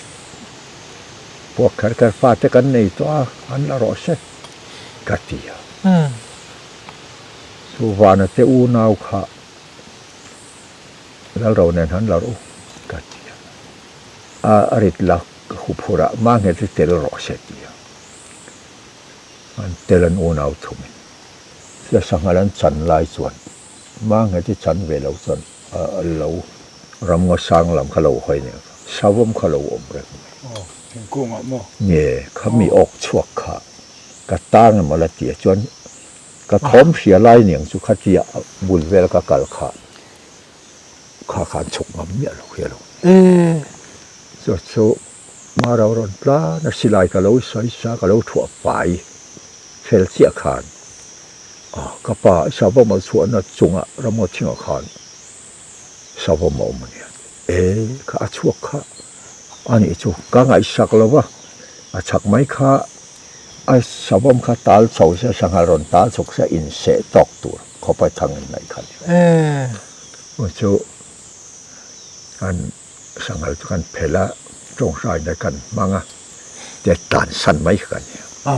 puak kher kher fa te kan nei tawh a, an la rawh se ka ti a. Chu vana te unau kha Lalro nen han la rawh u ka ti a, a rit lak huphurh ah mahnghet hi tel rawh se ti a. An tel an unau thumin. Sia sanghal an chan lai chuan Mangheti chan ve lo chuan a lo ramngaw sang lam kha lo hawi nia, savawm kha lo awm reng mai. Aw, thingkungah maw? Nge, khami awk chhuak kha ka tang emaw la tia chuan ka thawm hria lai niang chu khatia bul vel ka kal kha kha khan chhuk ngam miah lo hi a lo ni. Chu chu Maro rawn tlan a silai ka lo sawi sa ka lo thuah fai fel chiah khan ka pa savawm a chhuahna chungah ramngaw thingah khan savawm a awm a nia. E kha a chhuak kha a nih chu ka ngaihsak lo va, a chhak mai kha a savawm kha tal chho se sangha rawn tal chhuk se inseh tawk tur khawpa thang in ngaih kha a ni. Chu chu an Sanghal chu kan phelh a, tawngtaina kan hmang a, te tlan san mai kha kan ni a.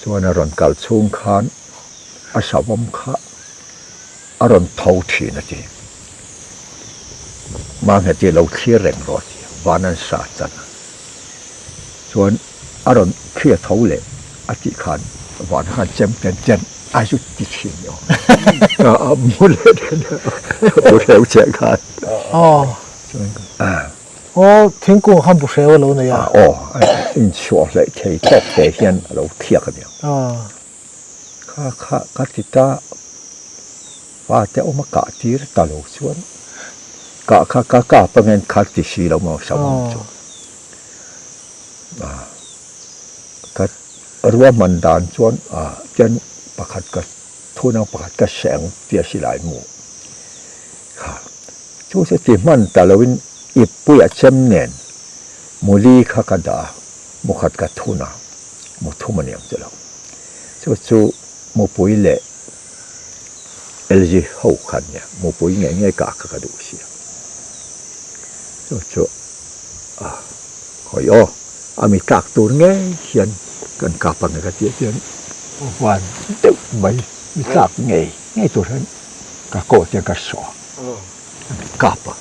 Chuan a rawn kal chhung khan a savawm kha a rawn tho thin a ti. Mahnghet hi lo thlir reng rawh a ti a, van an sa chan a. Chuan a rawn thlir tho leh a tih khan van khan chem chen chen a zu ti thin ni awm a, a mu leh thin a, bu hreu che khan. Aw Aw thingkung khan bu hreu a lo nei a. Aw inchhuah hleih thei tawk te hian a lo thiak a niang. Kha kha ka ti ta pa te awm a kah tir ta lo chuan kah kha ka kap angin kha ti si lo maw savawm chu. Ka ruahman dan chuan chen pakhat ka thunang pakhat ka seng tia silai mu kha chu chu ti hman ta loin ippuia chem nen muli kha ka dah a mukhat ka thun a mu thum a niang chu lo chu chu mupui leh LG ho khan nia mupui ngei ngei kah kha ka duh sia chu chu. A, hawi aw, a mi tlak tur ngei hian kan kap ang e ka tih chuan huan deuh mai mi tlak ngei ngei tur hian ka kawh chuan ka sawh a, a mi kap a.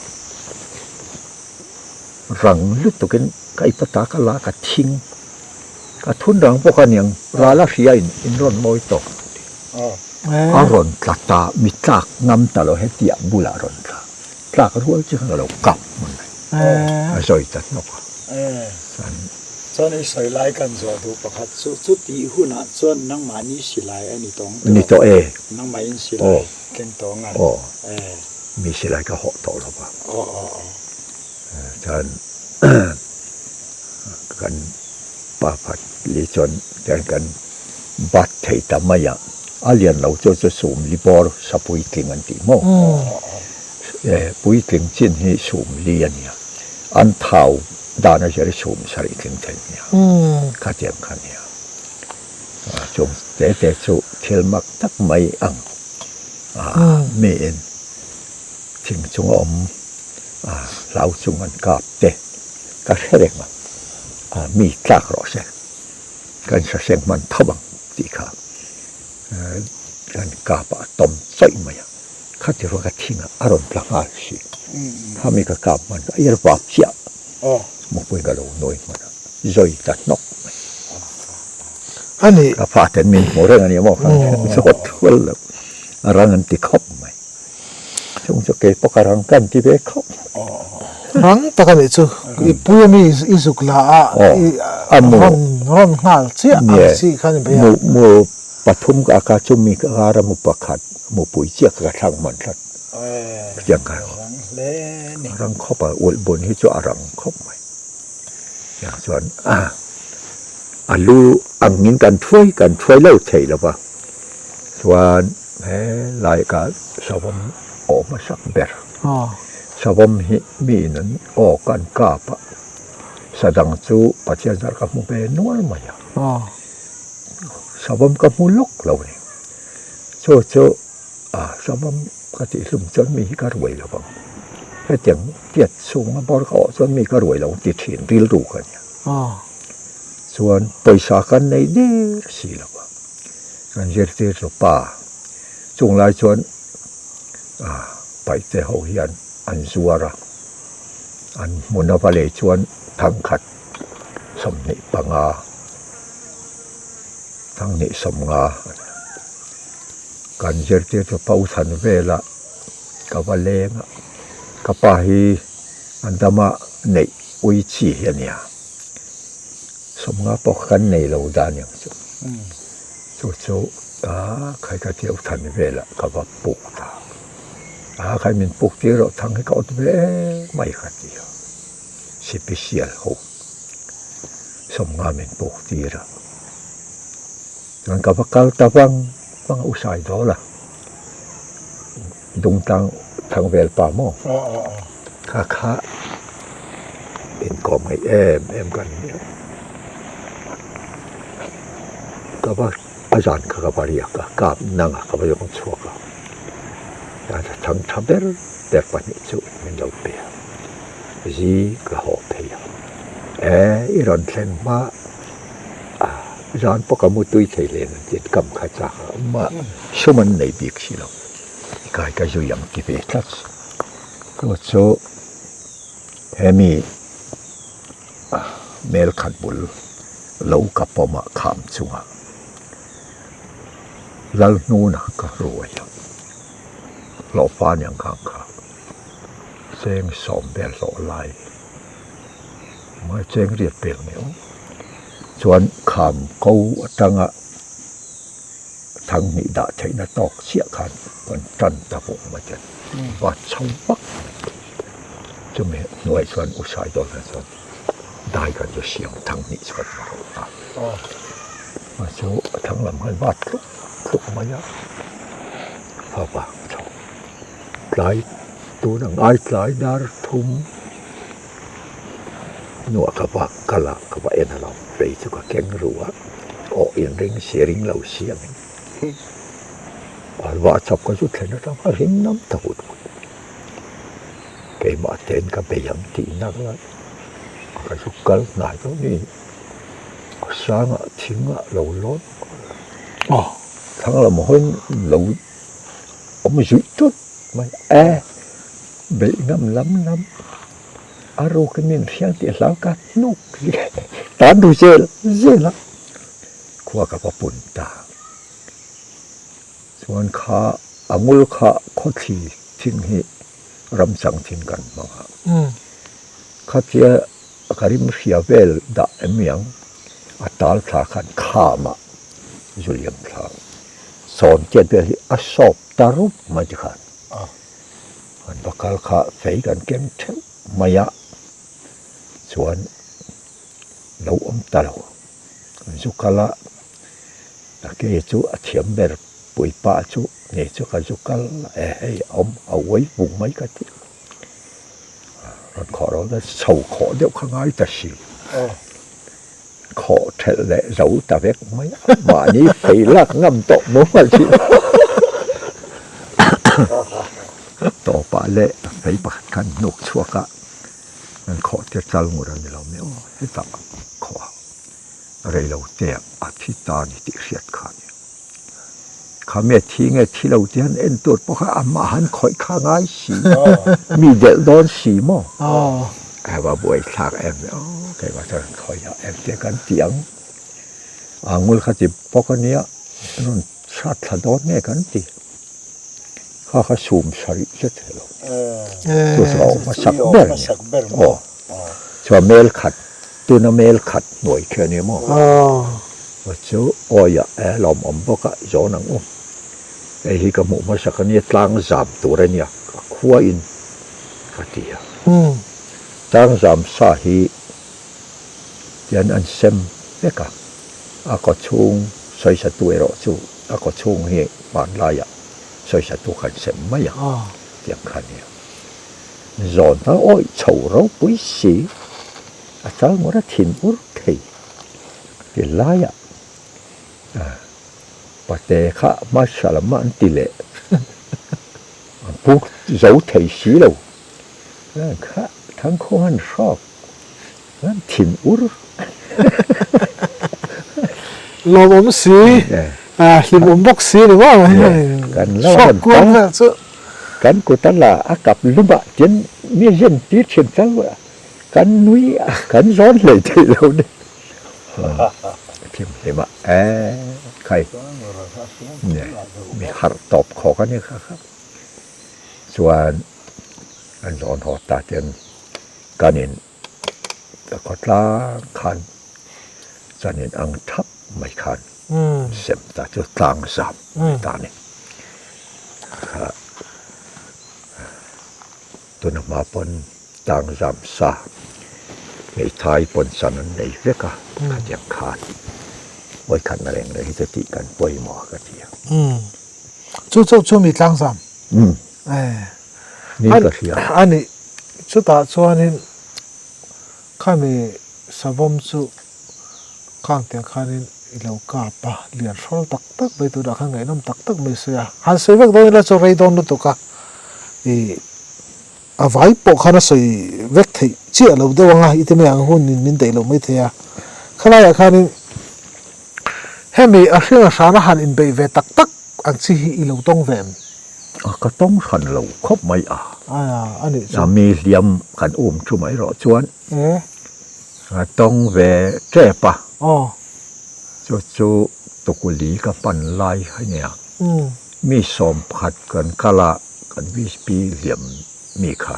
Rang lutukin ka ipa ta ka la ka thing, ka thun rang bawk a niang, ral a hria in in rawn mawi tawk ang tih. A rawn tla ta, mi tlak ngam ta lo hetiah bulah a rawn tla. Tlak rual chi khan a lo kap hmun mai. A zawi ta hnawk a. Chuan. Chuan i sawi lai kan zawh duh pakhat chu, chutih hunah chuan nangmahni silai a ni tawng tawh. Ni tawh e. Nangmah in silai keng tawng a. Aw. Mi silai ka hawh tawh lo va. Chuan kan pa pakhat li chuan tiang kan bat thei ta mai a, a lian lo chu chu sum li bawr sa puitling an tih maw? Puitling chin hi sum li a nia, an thau dan a zir hi sum sarih tling thei a nia, khatiang kha a nia. Chung te te chu thil mak tak mai ang miin thing chung a awm hlau chung an kap te ka hre reng a, mi tlak rawh se. Kan hrahreng hman tho ang tih kha kan kap ah a tawm chawih mai a, khati ruak a thing ah a rawn tla nghal si. Khami ka kap hman kha ir vap chiah mupui ka lo nawi hman a, zawi ta hnawk mai. Ka fa ten min hmu reng a ni maw kha zawt thual lo, a rang an ti khawp mai. Chung chu kei pawh ka rang kan ti ve khawp mai. Rang tak a nih chu, i pui ami i zuk la a, i rawn rawn nghal chiah ang chi khan i bei a. Mu pathum ka ka chu mi ka kar a mu pakhat mupui chiah kha ka thlang hman tlat. Chutiang kha a rang khawp a, ulh bun hi chu a rang khawp mai. Tiang chuan a lu angin kan thuai kan thuai lo thei lo va, chuan he lai ka savawm awh hmasak ber. Savawm hi miin an awk an kap a, sadang chu Pathian zar ka hmu ve nual mai a, savawm ka hmu lawk lo a ni. Chu chu A savawm ka tih hlum chuan mi hi ka ruai lo vang. Hetiang tiat chhunga bawr ka awh chuan mi ka ruai lo ti thin rilru ka nia. Chuan pawisa kan nei der si lo va. Kan zirtir chu pa chung lai chuan paihte ho hian an zuar a, an hmun ava lei chuan thangkhat 25 thanghnih 50 a ni. Kan zirtirtu Pauthan velah ka va leng a, ka pa hi an dama neih ui chi hi a nia. Sawmnga pawh kan nei lo dan ang chu. Chu chu a khai ka tia Uthan velah ka va puk ta. A khai min puk tir rawh thang hi ka awt ve mai ka ti a. Sipisial ho sawmnga min puk tir a. Chuan ka va kal ta vang vang a u sai dawl a, Dungtlang Thangvel pa maw? Kha kha inkawm ngaih em em ka ni a, ka va a zan kha ka va riak a, kap nang a ka va zawng chhuak a, thang tha ber ber pahnih chu min lo pe a, zi ka haw phei a, e i rawn thleng hma. Zan pawh ka mu tui thei hle ang tih kam kha chak a awm a, sum an nei bik si lo, kai ka zui ang ti ve tlat. Chu chu hemi mel khat bul lo ka pawm a kham chungah Lalhnuna ka hruai a, hlawhfa aniang khang kha cheng sawm vel hlawh lai. Mai cheng riat pek ni awm chuan kham ko atanga thang hnih dah theihna tawk chiah khan kan tan ta vawng mai ten va chho vak chumi hnuai chuan u sai dawn khan chuan dai kan chu siam thang hnih chu kan va rawh ta a chu thang lam khan va tluk tluk mai a fa vang chho tlai tun ang ai tlai dar thum. Hnuah ka va kal a, ka va en a lo, fei chu ka keng ru a, aw inring si ring lo si ang in va chawp ka zu thlen atang a ring nam ta vut vut. Keimah ten ka bei ang tih nak lai ka zu kal hnai deuh ni a sangah thingah lo lawn thlang lam hawiin lo awm zuih tut mai a e beih ngam lam lam. A ruk in min hriang tih hlau ka hnuk tan ru zel zel a, khua ka va pun ta. Chuan kha a ngul kha khawthli thing hi ramchang thing kan hmang a. Khatia ka rim hria vel dah em ang a tal thla khan kham ah zuliam thla sawn tiat vel hi a sawp ta rup mai tikhan. Kan va kal kha fei kan keng theuh mai a, chuan lo awm ta lo. Kan zu kal a, a ke chu a thiam ber puipa chu nge chu ka zu kal e hei a awm a uai vung mai ka ti. Rawn khawh rawh la chho khawh deuh kha ngai ta si. Khawh thelh leh zo ta vek mai a, mahni fei lak ngam tawh maw hmalh thin. Tawpah leh fei pakhat khan hnuk chhuak a, an khawh tir chal ngur a ni lo mai aw, hetah khawh a rei lo te a thi ta ni tih hriat kha a ni. Kha mi a thi nge thi lo tih han en tur pawh kha amah han khawih kha ngai si, mi delh dawn si maw? Hei buai thlak em aw, keimah chuan han khawih a em te kan ti ang. A ngul kha ti bawk a nia, rawn chhat thla dawn nge kan ti. Kha kha sum sarih zet thei lo. Chu chu a awm hmasak ber a nia. Aw, chuan mel khat, tuna mel khat hnuai khi a nia maw? Chu awiah e lawmawm bawk a zawn ang u. Hei hi ka hmuh hmasak a nia, tlang zam tur a nia, ka khuain ka ti a. Tlang zam sa hi tian an sem vek a, a kaw chhung sawisatu erawh chu a kaw chhung hi hmanlaiah sawisatu khan sem mai a tiang kha a nia. Zawn hma awih chho ropui si a chal ngawt a thin ur thei. Ti laiah pate kha hmasa lam an ti leh an pu zo thei si lo kha thangkhaw han hrawk an thin ur. Lawmawm si hlimawm bawk si ni maw hrawk kual vel chu. Kan kut a la a kap lumah tian mi zen tir thin chauh a. Kan nui a, kan zawn hlei theih lo ni. Thim hlim a e khai mi harh tawp khawk a ni kha kha. Chuan an zawn haw ta ten kan in ka khawtlang khan chan in ang thap mai khan sem ta chu tlang zam mai ta a ni. Kha tuna hma pawn tlang zam sa hmeithai pawn chan an nei vek a khatiang khan vawikhatna reng reng hi chu tih kan pawimawh ka ti a. Chu chu chu mi tlang zam. Ni ka hria. A nih chutah chuanin khami savawm chu khang tiang khanin i lo kap a, lian hrawl tak tak mai tunah khan ngaihnawm tak tak mai sawi a. Han sawi vek dawn ila chu rei dawn lutuk a, i a vai pawh khan a sawi vek theih chiah lo deuh ang a, i ti mai ang hun in min daih loh mai thei a. Khalaiah khanin hemi a hring a hrana han inbeih ve tak tak ang chi hi i lo tawng ve em? A ka tawng hran lo khawp mai a. A a nih chu. Mi hliam kan um thu mai rawh chuan ka tawng ve tep a. Aw. Chu chu tukuli ka hman lai a nia. Mi 11 kan kal a, kan VSP hliam mi kha.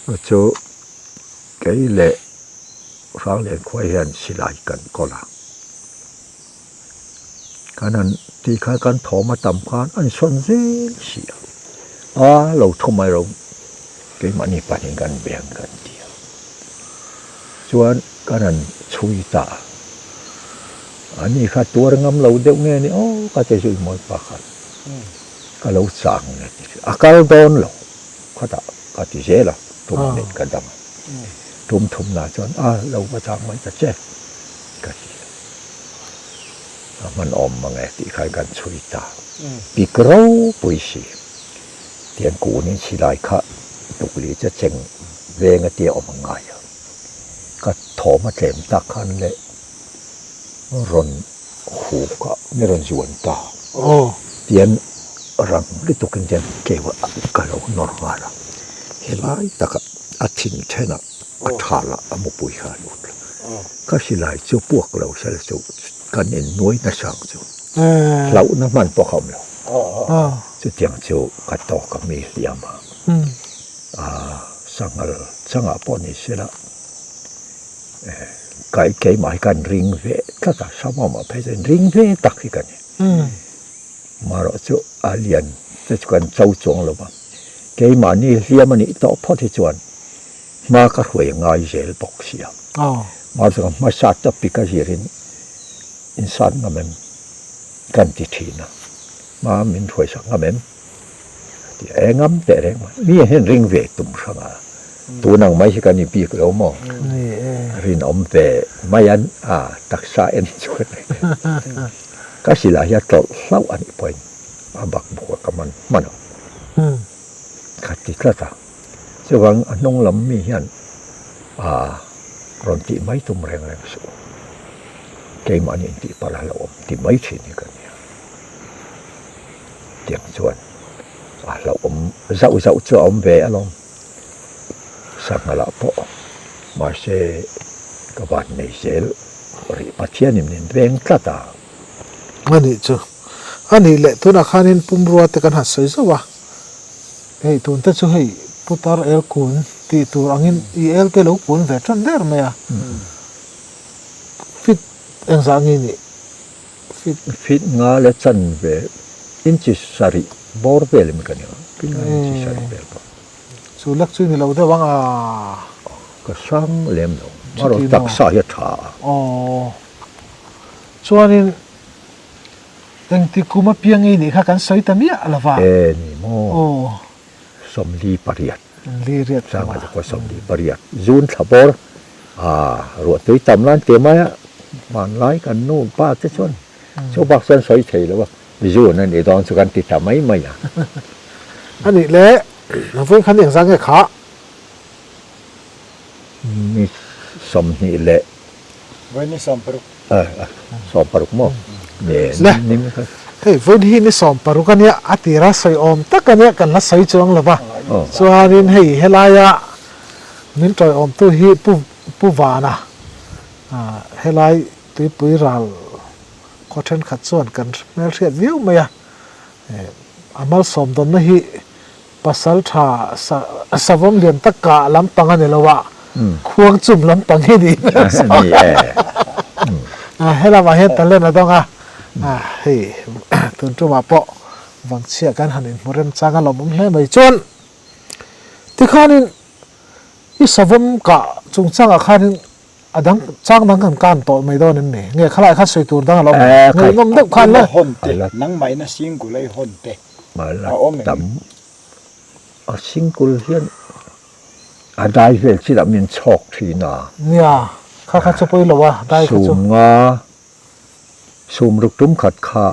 Chu chu kei leh Hrangliankhua hian silai kan kawl a. Kan han tih khan kan thawm a tam khan a insawn zel si a, a lo thu mai ro keimahni pahnih kan beng kan ti a, chuan kan han chhui ta a, a ni kha tuar ngam lo deuh nge ni aw ka ti zui mawi pa khan ka lo chang nge ti a kal dawn lo khatah ka ti zel a tum neih ka dang a, tum thumna chuan a lo va chang mai ta che ka ti a. A hman awm mang e tih khan kan chhui ta. Pik ropui si. Tiang kunin silai kha tukli che cheng veng a tia awm ang ngai a. Ka thawm a tlem tak khan le rawn hu ka mi rawn zuan ta. Tian rang lutukin tian keu a ka lo nawr nghal a. Helai takah a thin thenah a thal a a mupui kha a lut lo. Ka silai chu puak lo sel chu kan in nuai nasa ang chu. Hlauhna hman pawh ka awm lo. Chutiang chu ka tawk a mi hliam a. Sanghal changah pawh ni sela keimah hi kan ring ve tlat a, Samawmah phei chuan ring ve tak hi ka ni. Marawh chu a lian te chu kan cho chuang lo va, keimahni hliam a nih tawh phawt hi chuan hma ka hruai ngai zel bawk si a. Mahse ka hmasa topic a zirin insat ngam em kan ti thin a, hma min hruai sak ngam em ka ti a, e ngam teh reng mai, mi hian ring ve tum hrang a, tun ang mai hi kan inbik lo maw? Rinawm ve mai an a taksa en chuan. Ka silai hi a tlawlh hlauh a nih pawhin a bak buk a ka man hman ang ka ti tlat a. Chuvang a hnung lam mi hian a rawn tih mai tum reng reng suh. Keimahni intih palh a lo awm ti mai thin hi ka nia. Tiang chuan a hlauhawm zauh zauh chu a awm ve alawm. Sanghalah pawh mahse ka van nei zel rih Pathianin min veng tlat a. A nih chu. A nih leh tunah khanin pumrua te kan han sawi zauh a. Hei tun te chu hei putar el kun tih tur angin i el te lo kun ve tan der mai a. Fit engzah nge nih? Fit. Fit nga leh chan ve inchi sarih bawr vel in ka nia. Fit nga inchi sarih vel pawh. Chu lek chu ni lo deuh ang a. Ka hrang lem lo. Marawh taksa hi a tha a. Aw. Chuanin engti kum apiang i nih kha kan sawi ta miah lo va. E ni maw. Aw. 48. Li riat kum a. Sangha 48. June thla bawr a ruahtui tam lan te mai a hmanlai kan nu pa te chuan chu bak chuan sawi thei lo a. June a nih dawn chu kan ti ta mai mai a. A nih le, vawiin khan engzah nge kha? Ni 20 leh. Vawiin ni 16. 16 maw? Le, hei vawiin hi ni 16 a nia, a tira sawi awm tak a nia, kan la sawi chuang lo va. Chuanin hei helaia min tawiawmtu hi Pu Vana. Helai tuipui ral khaw thenkhat chuan kan hmelhriat viau mai a, a malsawm dawnna hi pasal tha savawm lian tak kah lampang a ni lo a, khuang chum lampang hi niin a sawi a. Helamah hian talent a dawng a, hei tun tumah pawh vangchhia kan han inhmu remchang a lawmawm hle mai. Chuan tikhanin i savawm kah chungchangah khanin A dang chang dang kan kan tawh mai dawn em ni? Nge khalai kha sawi tur dang a lo awm em? Ngaihnawm deuh khan le. Hawn te, nangmahina single ei hawn te a awm em? Tam a single hian a dai vel chilah min chhawk thin a. Nia, kha kha chu pawi lo a, dai kha chu. Sum nga, sum ruk tum khat kha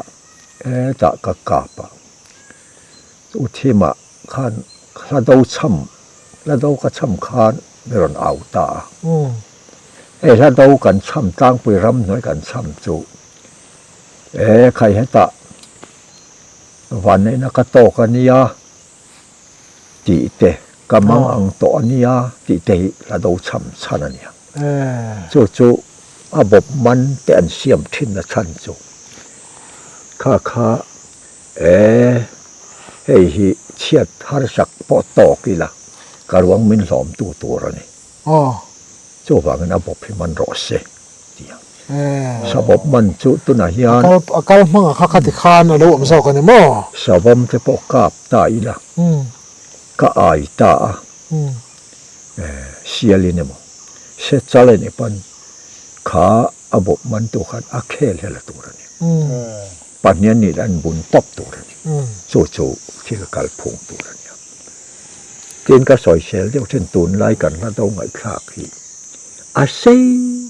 hetah ka kap a, u thimah khan hla do cham Hla do ka cham khan mi rawn au ta a. Hei hla do kan cham tlangpui ramhnuai kan cham chu e khai hetah vanneihna ka tawk a nia tih te ka mang ang tawh a nia tih te hi hla do cham chhan a nia. Chu chu a bawp man te an siam thin na chhan chu kha kha E, hei hi chhiat harsak pawh tawk ila, ka ruang min hlawmtu tur a ni. Aw. Chuvangin a bawp hi man rawh se, ti a. Sabawp man chu tunah hian. A kal hmanga kha khati khan a lo awm zawk a ni maw? Savawm te pawh kap ta ila, ka ai ta a, sialin emaw, se chal a nih pawn kha a bawp mantu khan a khel hel a tur a ni. Pahnian nih an bun tawp tur a ni. Chu chu thil kalphung tur a nia. Tin ka sawisel deuh thin tunlai kan hla do ngaihthlak hi a sei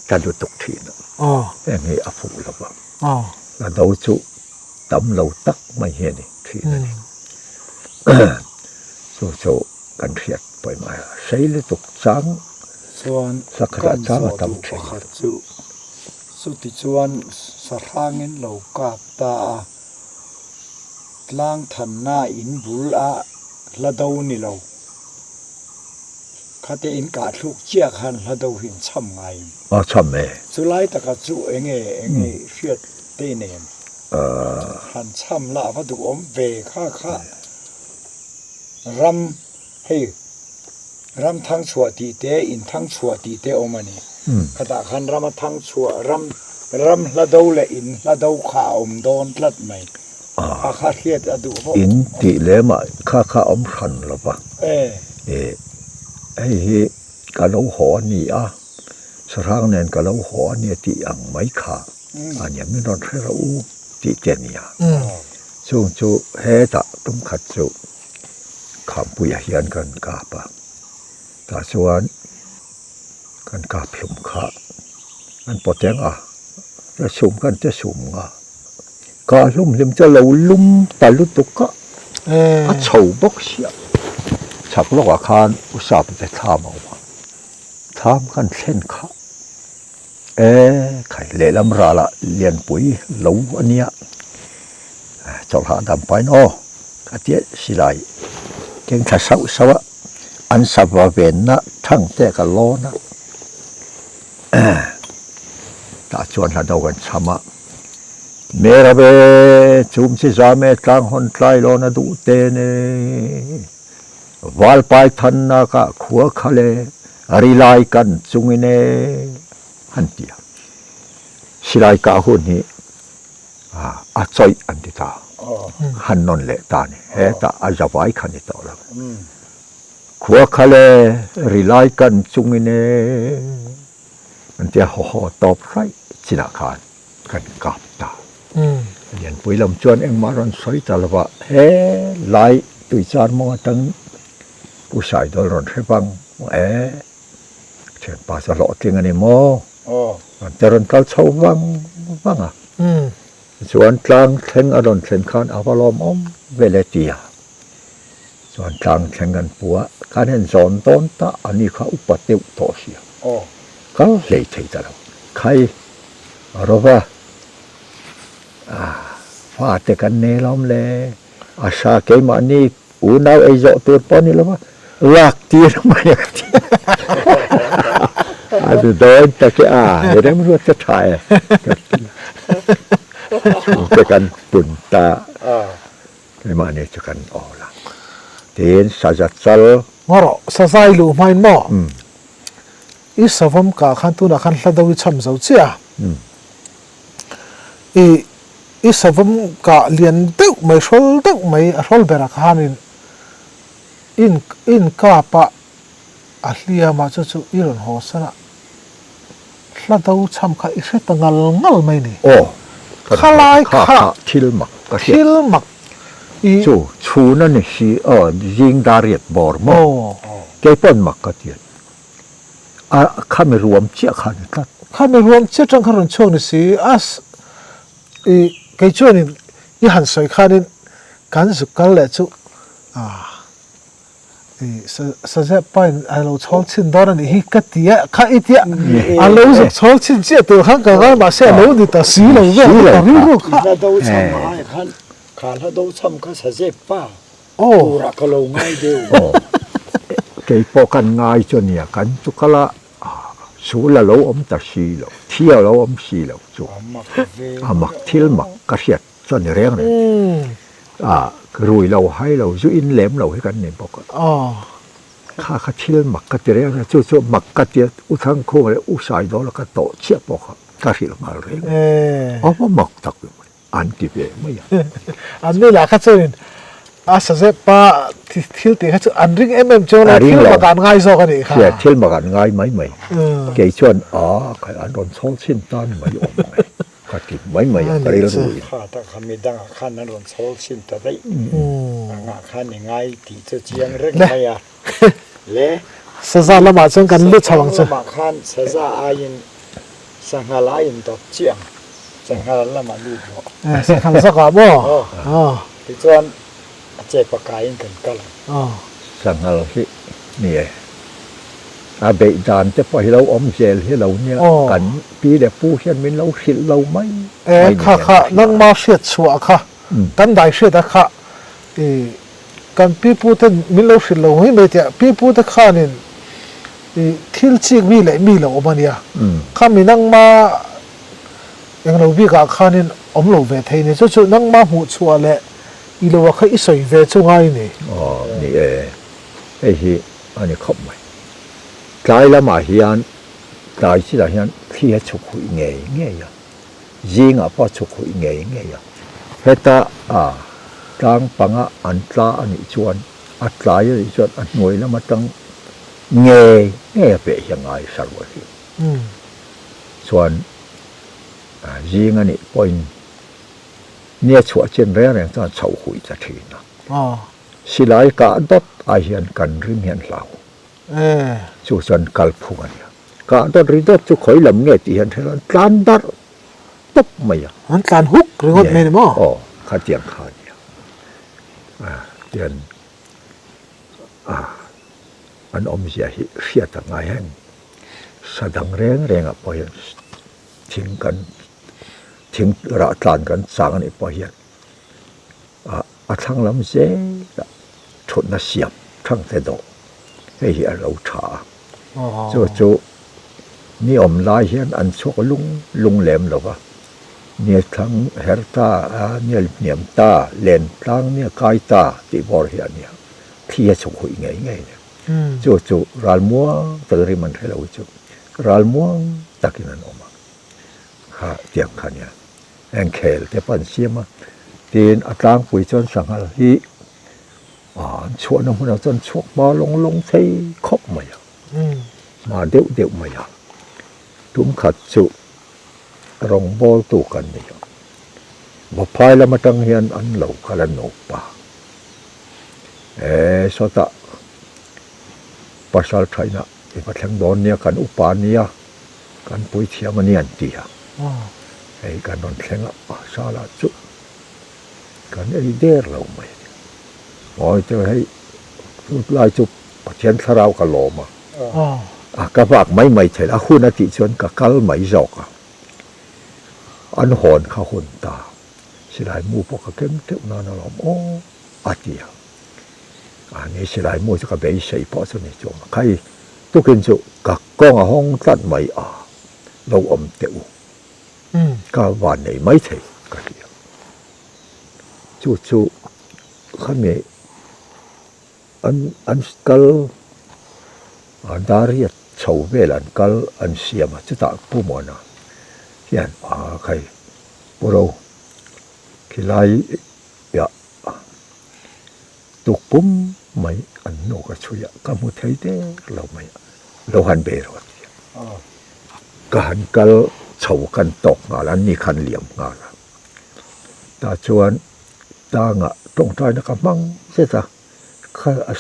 ta lutuk thin a, heng hi a fuh lo va. Hla do chu tam lo tak mai hi a ni thin a ni. Chu chu kan hriat pawimawh a, sei lutuk chang Chuan hla khatah kan chang a zawh tam duh thin. pakhat chu Chutichuan sahrangin lo kap ta a, tlang thanna in bul a hla do ni lo. Khate in kah thluk chiah khan hla do hi in cham ngai em? A cham e. Chulai taka chu enge enge hriat te nen han cham la a va duhawm ve kha kha ram hei Ram thang chhuah tih te, in thang chhuah tih te awm a ni. Khatah khan rama thang chhuah, ram ram hla do leh in hla do kha a awm dawn tlat mai. Kha kha hriat a duh vawk. In tih lemah kha kha a awm hran lo va. E, hei hi ka lo haw a ni a, sahrang nen ka lo haw a nia tih ang mai kha a nia, min rawn hre rawh u tih te a nia. Chung chu hetah tum khat chu Khampuiah hian kan kap a, tah chuan kan kap hlum kha an pawt eng a, a sum khan che sum nga, kah hlum hlim chu a lo lum ta lutuk a, a chho bawk sia, chhak lawkah khan usap te thlam a awm a, thlam khan thlen kha e khai lehlam ralah lianpui lo a nia. Chawlhah dam pahin aw ka tia silai keng thla sauh sauh a, an sava venna thang te ka lawn a, tah chuan hla do kan cham a, Mera ve chum chi zam e tlang hawn tlai lawn a duh te ne, Valpai thanna ka khua kha le rilai kan chungin e han ti a, silai kah hun hi a chawih an ti ta, han nawn leh ta a ni. Hetah a zavai kha ni tawh lo. Khua kha le rilai kan chungin e an tia haw haw tawp hraih chinah khan kan kap ta. Lianpui lam chuan engmah rawn sawi ta lova he lai tuichar mawng atang Pu Saidawlh rawn hre vang e thianpa chu hlawhtling a ni maw? An te rawn kal chho vang vang a, tichuan tlang thleng a rawn thlen khan a va lawmawm vel e ti a, chuan tlang thleng kan pu a, khan hian zawn dawn ta a ni kha upa deuh tawh sia, kal hlei thei ta lo, khai a ro va, fate kan nei lawm le, a sa keimahni Unau ei zawh tur pawh a ni lo va, lak tir mai a ti. A ti dawn tak e a, i remruat ka tha e ka ti a. Chhungte kan pun ta keimahni chu kan awl a. Tin saza chal. Ngaw rawh, saza i luh hmain maw? I savawm kah khan tunah khan hla do i cham zo chiah a. I i savawm kah lian deuh mai, hrawl deuh mai, a hrawl berah khanin in inkap a. A hliamah chu chu i rawn haw san a, hla do chham kha i hre ta ngal ngal mai ni. Aw, ka rawn Khalai kha kha kha thil mak ka hriat. Thil mak i. Chu chhun a ni si, aw zing dar riat bawr maw? Aw. Kei pawn mak ka ti a ni. A khami ruam chiah kha a ni tlat. Khami ruam chiah tang kha rawn chhuak ni si, a i kei chuanin i han sawi khanin kan zuk kal leh chu a. Sazep pain a lo chhawl chhin dawn a nih hi ka ti a, kha i tia a lo zuk chhawl chhin chiah tur khan ka ngai mahse a lo ni ta si lo vel ka rilru kha. Hla do chham ai khan kha hla do chham kha Sazep pa turah ka lo ngai deuh. Aw kei pawh kan ngai chu ania kan chu kal a sul a lo awm ta si lo, thi a lo awm si lo chu a mak thil mak ka hriat chu a ni reng reng. A rui lo hai lo zu in lem lo hi kan ni bawk a. Kha kha thil mak ka ti reng a, chu chu mak ka ti a, U Thangkhung leh U Saidawla ka tawh chiah pawh kha ka hrilh nghal reng a. A va mak tak ve mai, an ti ve mai a. An ni lah kha chuanin a sazep pa thil tih kha chu an ring em em chuan thil mak an ngai zawk a nih kha. Thil mak an ngai mai mai. Kei chuan a an rawn chhawl chhin ta ni mai awm ang e. Ka ti mai mai a, ka rilru in. Kha tak kha midangah khan an rawn chhawl chhin ta daih. Angah khan i ngai tih chu chiang reng mai a. Le. Saza lamah chuan kan lut chho ang chu. Saza lamah khan saza aiin sanghal aiin dawt chiah ang. Sanghal lamah lut rawh. Sanghal zawkah maw? Aw. Tichuan a che pakaiin kan kal ang. Aw. Sanghal hi ni e. A beih dan te pawh hi lo awm zel hi lo nia, kan pi leh pu hian min lo hrilh lo mai mai ni hian ka hria. Nangma hriat chhuah kha, kan dai hriat a kha i kan pi pu ten min lo hrilh lo mai mai tia, pi pu te khanin i thil chik mi leh mi lo awm a nia, kha mi nangma englo bikah khanin awm lo ve thei ni, chu chu nangma hmuh chhuah leh i lo a kha i sawi ve chu ngai ni. Aw ni e, hei hi a ni khawp mai. Tlai lamah hian tlai chilah hian thli a chhuk huih ngei ngei a, zingah pawh a chhuk huih ngei ngei a. Heta a tlang panga an tla a nih chuan a tlai a nih chuan a hnuai lam atang ngei ngei a peh hi a ngai sarual hi. Chuan zing a nih pawhin nia chhuah chin reng reng chuan chhoh huih ta thin a. Silai kah dawt ai hian kan rim hian hlau. Chu chuan kal phung a nia. Kah dawt ri dawt chu khawi lam nge tih hian hre tlan darh tawp mai a. An tlan huk ringawt mai ni maw? Aw, khatiang kha a nia. Tian an awmzia hi hriat a ngai heng. Sa dang reng rengah pawh hian thing kan thing rah tlan kan chang a nih pawh hian a thlang lam zelah thutna siam thang te dawh hei hi a lo tha a, chu chu ni awm lai hian an chhuak lung lung lem lo va, nia thlang her ta a, nia hniam ta, len tlang nia kai ta tih bawr hi a nia, thli a chhuk huih ngei ngei a ni. Chu chu ral muang takin rim an hre lo hi chu ral muang takin an awm a, kha tiang kha a nia. Engkhel te pawh an siam a, tin a tlangpui chuan sanghal hi an chhuahna hmunah chuan chhuak hma lawng lawng thei khawp mai a, hma deuh deuh mai a, tum khat chu rawngbawl tu kan ni a, Vaphai lam atang hian an lo kal a nupa e sawtah pasal thaina i va thleng dawn nia kan upa nia. Kan puithiam a ni an ti a, hei kan rawn thleng a, sala chu kan ei der lo mai a ni. Ngawi teh hei tunlai chu Pathian thlarau ka lawm a, a ka vak mai mai thei a hun a tih chuan ka kal mai zawk a, an hawn kha hun ta, silai mu pawh ka keng teuh nan a lawm aw a ti a, a ni silai mu chu ka beisei pawh chu ni chuang a, khai. Tukin chu ka kawng a hawng tlat mai a, lo awm teh u. Ka van nei mai thei ka ti a. Chu chu khami an an kal a dariat chho vel an kal an siam a, chutah Pu Muana hian a khai Pu Ro khilai ah Tuk pum mai an hnuk a chhui a, ka hmu thei der lo mai a, lo han be rawh a ti a. Ka han kal chho kan tawk nghal a, ni khan liam nghal a. Tah chuan tangah tawngtaina ka hmang zet a,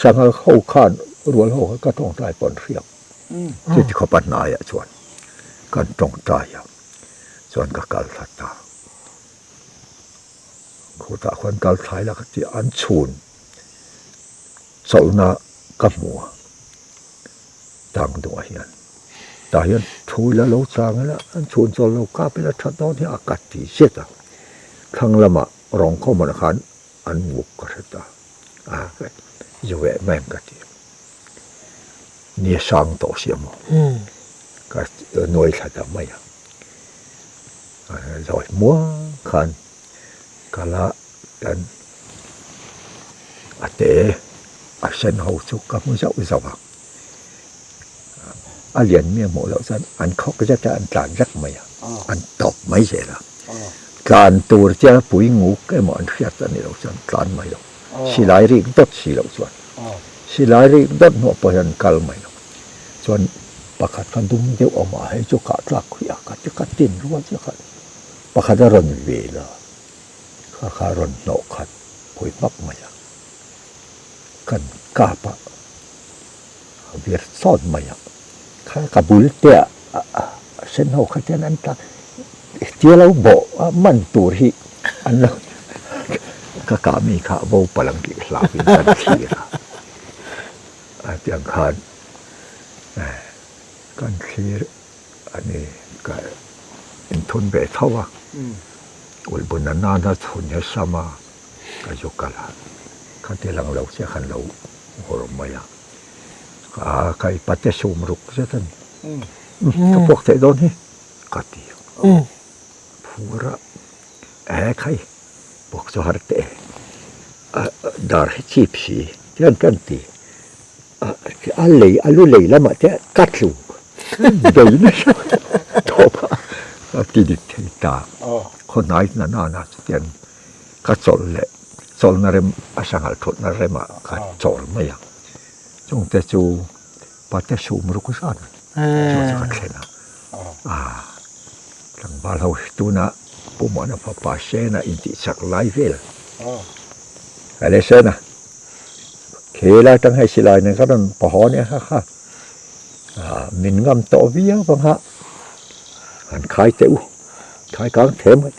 sanghal ho khan rual ho kha ka tawngtai pawh an hriak. Chuti khawpa hnaiah chuan kan tawngtai a, chuan ka kal thla ta. Khutah khuan kal thlai la ka ti a, an chhun chawlhna ka hmu a, tang duhah hian tah hian thu ila lo chang ila an chhun chawlh lo kap ila tha dawn hi a ka ti zet a, thlang lamah rawng khawm ah khan an nguk ka hre ta a, zu veh mai ang ka ti a, ni a sang tawh si a maw ka nuai thla ta mai a. Zawi muang khan kala kan a te a sen ho chu ka hmu zauh zauh a, a lian mi a hmuh loh chuan an khawk zet a an tlan vek mai a, an tawp mai zel a, tlan tur chian a pui nguk emaw an hriat a nih loh chuan tlan mai lo, silai rik dawt si loh chuan, silai rik dawt hnuah pawh hian an kal mai lo. Chuan pakhat kha dum deuh awm a, hei chu kah tlak khuih a, ka ti ka tin rual chiah kha pakhat a rawn vil a, kha kha a rawn hnawh khat phui hmak mai a, kan kap a, a vir chawt mai a, kha ka bul te ah sen ho kha chuan an tla tia lo bawh a man tur hi an lo ka kah mi kha vo palang tih hlau in kan thlir a. A tiang khan kan thlir a ni ka inthun ve tho a, ulhbun a nana chhun hi a sam a, ka zu kal a, kha ti lang lo chiah khan lo hawr mai a, a ka i pate sum ruk zet a ni, ka puak theih dawn hi ka ti a, phur a, e khai puak chu har teh e. Dar hi chip si hian kan ti a lei a lu lei lamah te ka tlu bei nasa tawp a a ti dik thei ta khawnai na nana chutiang ka chawlh leh chawlhna rem a sanghal thutna remah ka chawl mai a chungte chu pate sum ruk zan chu chu ka thlen a a tlangval ho tuna Pu Muana fapa Sena intihchak lai vel. Hale Sena, khi lai tang hei silai nen ka rawn pahaw nia kha kha min ngam tawh viau vang ha, han khai teh u, khai kang the mai,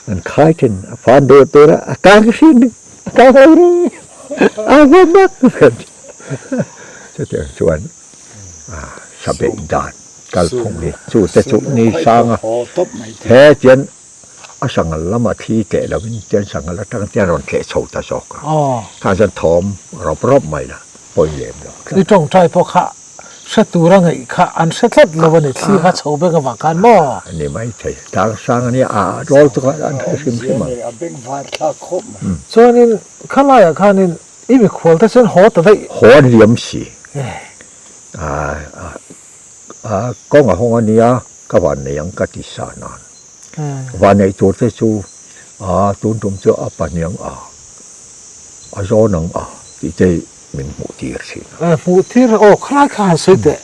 an khai thin a fan dur tur a, a kang hrin a kang ho ri a va mak chutiang chuan sabeih dan kalphung hi chu te chu ni sang a he tian a sanghal lama thli teh lovin tian sanghal atang tian rawn tleh chho ta zawk a khang chuan thawm rawp rawp mai la pawi lem lo tlat. I tawngtai pawh kha hre tura ngaih kha an hre tlat lo a ni thli kha chho beng avang khan maw? A ni mai thei tlang sang a nia a rawl chu kha an hre hrim hrim ang. A bengvar thlak khawp mai. Chuanin khalaiah khanin i mikhual te chuan haw ta daih. Haw an liam si. Kawng a hawng a nia, ka van nei ang ka ti sa nan. Van neih tur te chu a tun tum chu a pahniang a, a zawn ang a tih te min hmuh tir thin a. Hmuh tir aw khalai kha han sawi teh.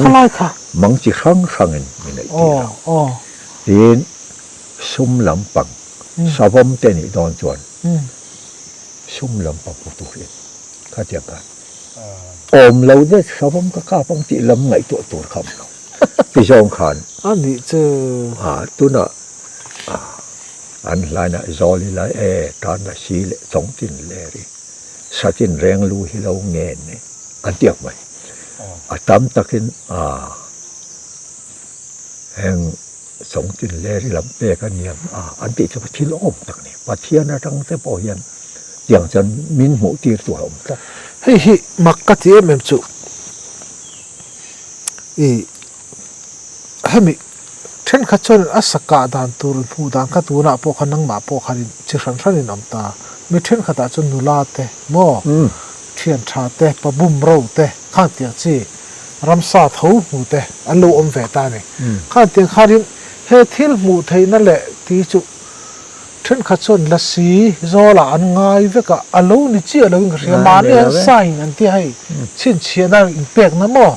Khalai kha. Mang chi hrang hrangin min neih tir a. Tin, sum lampang savawm te nih dawn chuan sum lampang hmu turin khatiang khan Awm lo zet savawm ka kap ang tih lam ngaihtuah tur kha awm lo. Ti zawng khan. A nih chu. A tunah an hlainah zawl ila e tan la si leh chawng chin ler i sa chin reng lu hi lo ngen e an ti ang mai. A tam takin a heng chawng chin ler i lam pek a niang a an tih chu thil awm tak a ni. Pathian atang te pawh hian Tiang chuan min hmuh tir tur a awm tlat. Hei hi mak ka ti em em chu. I hemi thenkhat chuan a sa kah dan tur in hmuh dan kha tunah pawh khan nangmah pawh khan in chi hran hran in awm ta. Mi thenkhatah chuan nula te maw thian tha te pa bum ro te khang tiang chi ramsa tho hmu te an lo awm ve ta a ni. Khang tiang khanin he thil hmuh theihna leh ti chu Thenkhat chuan lasi zawlah an ngai vek a, a lo ni chiah loin ka hria, mahni an sign an tia hei chhinchhiahna inpekna maw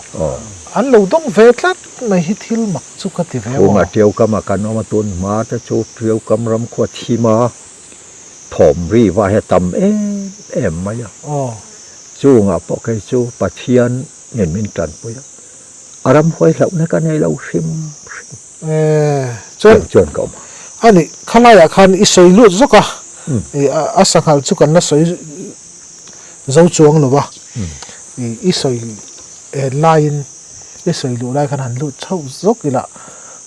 an lo dawng ve tlat mai hi thil mak chu ka ti ve maw. Chhunga Tiaukam a kan awm a, tun hma te chu Tiaukam ram khua thim a, thawm ri va hi a tam em em mai a, chungah pawh kei chu Pathian in min tanpui a, a ram huai hlauhna ka nei lo hrim hrim. Chuan chuan ka awm a. A nih, khalaiah khan i sawi lut zawk a, a sanghal chu kan la sawi zo chuang lo a, i sawi en laiin i sawi luh lai khan han lut chhoh zawk ila,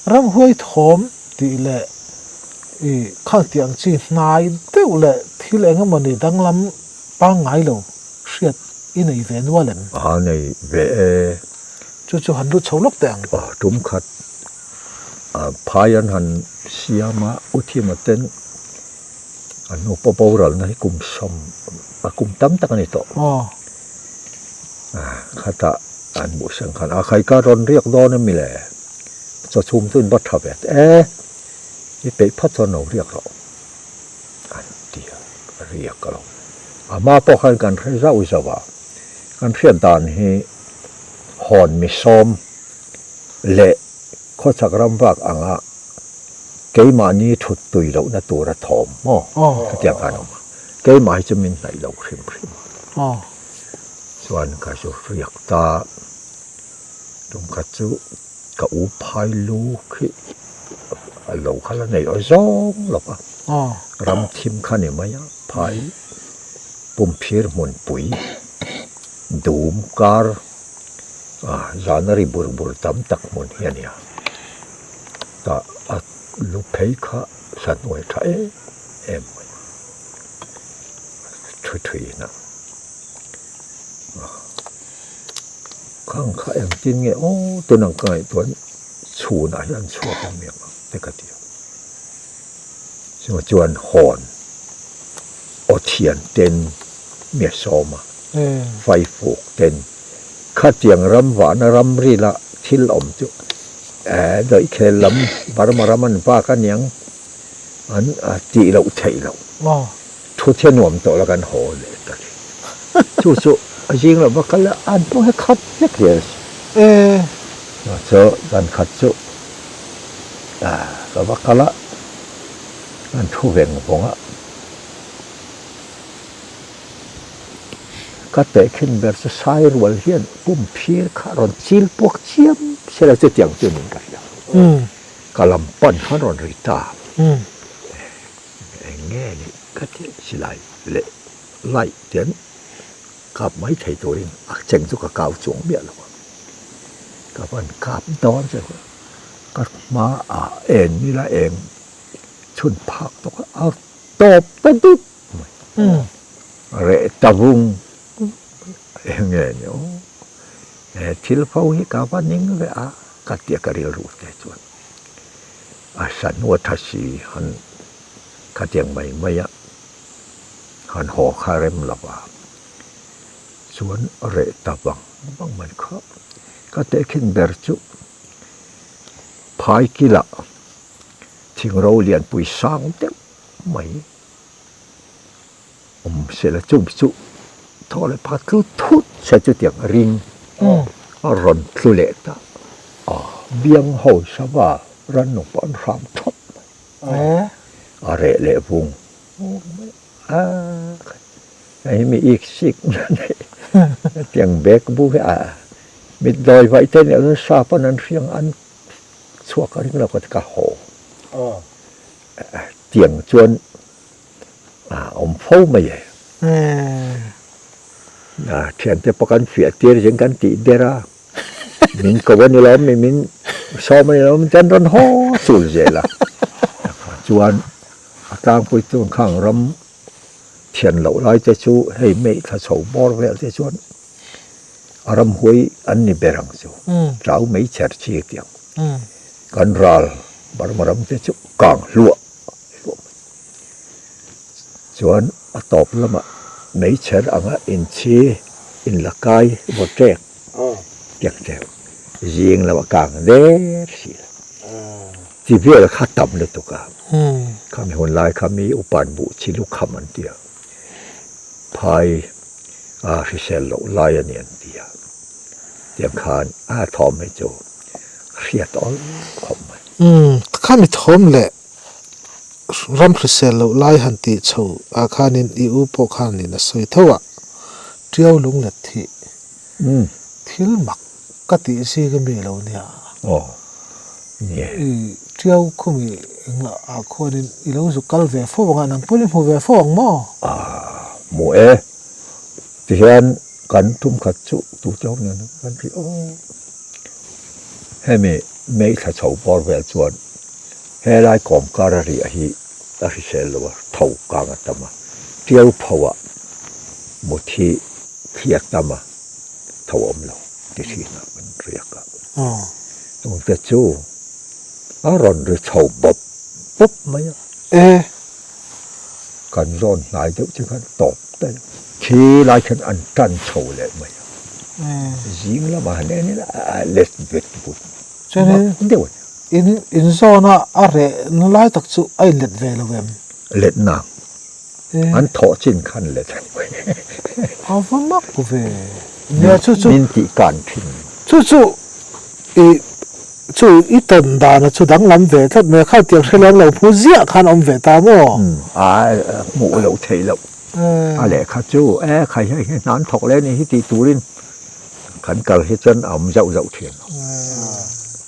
ramhuai thawm tih leh i khang tih ang chi hnai deuh leh thil eng emawni danglam pangngai lo hriat i nei ve nual em? A nei ve e. Chu chu han lut chho lawk teh ang. Tum khat phai an han siam a, U Thima ten an nupa boralna hi kum sawm, a kum tam tak a ni tawh. Khatah an buhseng khan a khai ka rawn riak dawn a mi le? Chaw chhum chu in va tha ve teh e, i peih phawt chuan lo riak rawh an ti a, riak a lo. A hma pawh khan kan hre zauh zauh a, kan hriat dan hi hawn mi sawm leh khawchhak ram vak anga keimahni thut tui lohna tura thawm maw khatiang khan a awm a, keimah hi chu min hnaih lo hrim hrim a, chuan ka zu riak ta, tumkhat chu ka u phai lu khi a lo kha la nei aw zawng lo va, ram thim kha ni mai a, phai pumphir hmunpui dum kar zana ri bur bur tam tak hmun hi a ni a, tah a lu phei kha sahnuai tha em em mai a, thu thin a, khang kha engtin nge aw tun ang ka ngaihtuah chhunah hian chhuak a miang ang te ka ti a, chuan hawn aw thian ten mi a sawm a, faifuk ten khatiang ram vahna ram rila thil awm chu dawihkhel lam Burma ram an vak aniang an tih loh theih loh thu thia nuam tawh la kan haw leh ta thin. Chu chu a zing lo va kal a an pawh hi khat vek zel a si. Chu zan khat chu ka va kal a an thu veng vawng a. Ka tehkhin ber chu sai rual hian pum phir kha rawn chil puak chiam se lo chutiang chu niin ka hria. Ka lam pan khan rawn ri ta. Eng nge ni ka ti silai leh laih ten kap mai thei turin a cheng chu ka kau chuang miah lo a. Ka van kap dawn che ka hma ah eng nila eng chhun phak tawk a tawp ta dut mai. Reh ta vung eng nge ni aw he thil fo hi ka va ning ve a ka tia ka rilru te chuan a sanua tha si han khatiang mai mai a han haw kha rem lo va chuan reh ta vang vang mai kha ka tehkhin ber chu phai kila thing ro lianpui sang deuh mai awm se la chung chu thaw leh pakhat tlu thut se chutiang a ring a rawn tlu leh ta a biang ho sava rannung pawh an hram thawt mai a reh leh vung vung mai a hei mi ik sik hetiang bag bu hi a mit dawi vaih te nih chuan sap an an hriang an chhuak a ring lo ka haw tiang chuan a awm fo mai e. A thiante pawh kan fiah tir zing kan tih ber a, min ko a ni lo mi min sawm a ni lo mi chuan rawn haw chul zel a. Chuan a tlangpui chuan khang ram thian loh lai te chu hei meih thla chho bawr vel te chuan. A ramhuai an ni ber ang chu. Chau mai chher chi tih ang. Kan ral Burma ram te chu kang hluah hluah mai. Chuan a tawp lamah meichher anga inchhi inla kai vaw ṭek tiang ṭek zing lamah kang der si la. Chi vel kha tam lutuk a. Khami hun lai kha mi upan buh chi lukham an ti a. Phai a hrisel loh lai a ni an ti a. Tiang khan a thawm hi chu hriat awl khawp mai. Khami thawm leh ram hrisel loh lai han tih chho ah khanin i u pawh khanin a sawi tho a, Tiau lung let thih thil mak ka tih zing a mi lo nia. I Tiau khumi engah ah khuanin i lo zu kal ve fo ang a, nang pawhin i hmu ve fo ang maw? Hmu e, tihian kan tum khat chu tu te ho nen kan ri aw. Hemi May thla chho bawr vel chuan Helai kawmkar a riah hi a hrisel lo a, tho kang a tam a, tiau pho ah mut hi thli a tam a, tho a awm lo ti thin a kan riak a. Tungte chu a rawn ri chho bawp bawp mai a. Kan zawn hnai deuh chu khan tawp daih a. Khi lai khan an tan chho leh mai a. Zing lamah han en ila a let vet vut mak deuh a ni. In in zawna a reh na lai tak chu a inlet ve lo em? Let nang. An thawh chin khan let a ni mai. A va mak ve. Nia chu chu. Min tih kan thin. Chu chu i chu i tawn dana chu danglam ve tlat mai a, kha tiang hre lem lo phu ziah khan awm ve ta maw? A hmuh loh theih loh. A lehkha chu e khai hei hi hna an thawk leh a nih hi tih turin kan kal hi chuan a awm zauh zauh thin.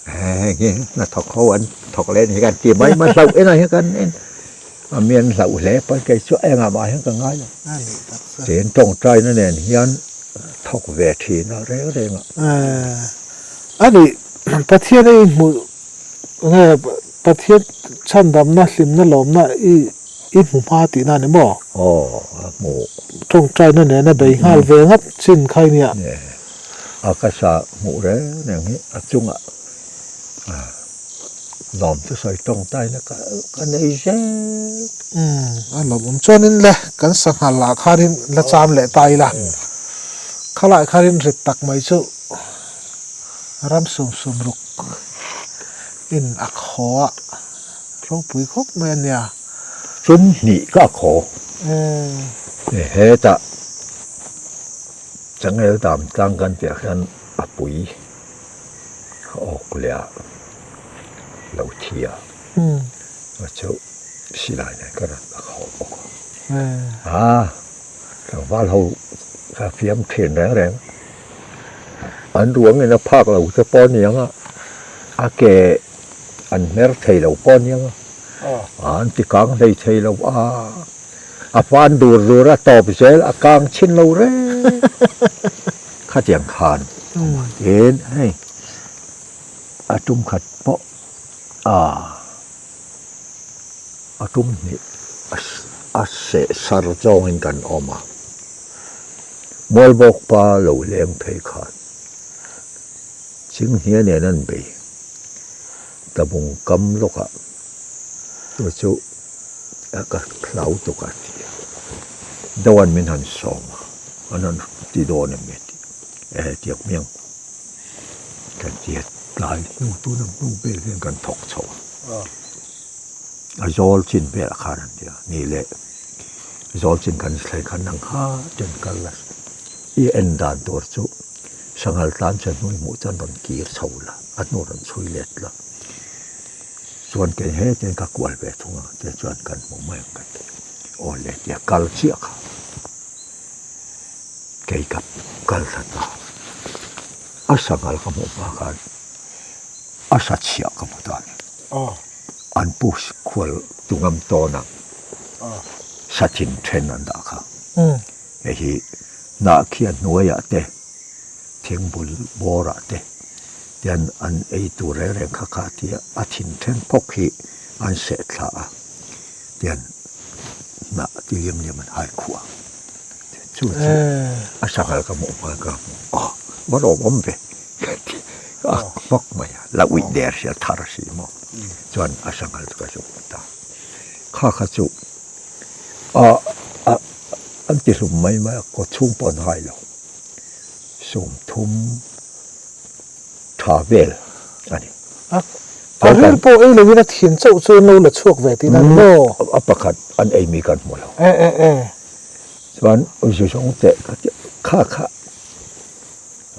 Heng hi hna thawk ho an thawk leh a nih hi kan ti mai mai hlauh enah hian kan en a mi an hlauh hle pawn kei chu engah mah hian ka ngai lo. Tiin tawngtaina nen hian thawk ve thin a reng reng a. A nih Pathian a inhmuh nge Pathian chhandamna hlimna lawmna i i hmu hma tihna a ni maw? Aw, a hmu. Tawngtaina nena bei nghal ve ngawt chin kha i nia. A ka sa hmuh reng reng hi a chungah lawm chu sawi tawngtaina ka ka nei zel. Umm, a lawmawm chuanin le kan sanghal lah khanin la cham leh ta ila. Khalai khanin rit tak mai chu ram sum sum ruk in a khaw a. Ropui khawp mai a nia. Tum hnih ka khaw. Hetah changel dam tlang kan tih ah hian a pui a awk leh a lo thi a, a chu silai nen ka rawn la khaw bawk a. A tlangval ho kha fiam thin reng reng an ruangin a phak lo te pawh a ni ang a, a ke An hmer thei lo pawh aniang a, an ti kang hlei thei lo a, a fan dur dur a tawp zel a kang chhin lo reng khatiang khan tin hei a tum khat pawh a a tum hnih a seh sar zawngin kan awm a, Mualbawk pa lo leng phei khan. Chinghnia nen an bei. Tabung kam lawkah chu chu ka hlau tuk a ti a. Doan min han sawm a, an han ti dawn em ni tih e tiang hmiang kan ti a, tlai hnu tuna hnu vel hian kan thawk chho a. A zawl chin velah khan an ti a, ni leh zawl chin kan thleng khan nang kha ten kal la i en dan tur chu Sanghal tlan che hnu i hmuh chuan rawn kir chho la, a hnu rawn chhui let la. Chuan kei hetiang ka kual ve thung a, tiang chuan kan hmu mai ang ka ti. Aw le tia kal chiah kha kei ka kal thla ta. A sanghal ka hmuh hma khan a sa chhiah ka hmu ta a ni. An pu khual tungam tawn a sa thin then an dah kha. Hei hi hnah khi a hnuaiah te, thingbul bawrah te tian an ei tur reng reng kha kha tia a thin then phawk hi an seh thla a, tian hnah ti liam liam an hai khuah a. Chu chu a sanghal ka hmuh hma ka hmu a. Va lawm awm ve ka ti a hmawk mai a, la uih der si a thar si maw chuan a sanghal chu ka zuk ta. Kha kha chu a a an ti hlum mai mai a, kaw chhung pawh an hai lo. 30 tha vel a ni. A a ril pawh ei lovin a thin chauh chu an lo la chhuak ve tih dan maw? A pakhat an ei mi kan hmu lo. E e e. Chuan zu zawng teh ka ti kha kha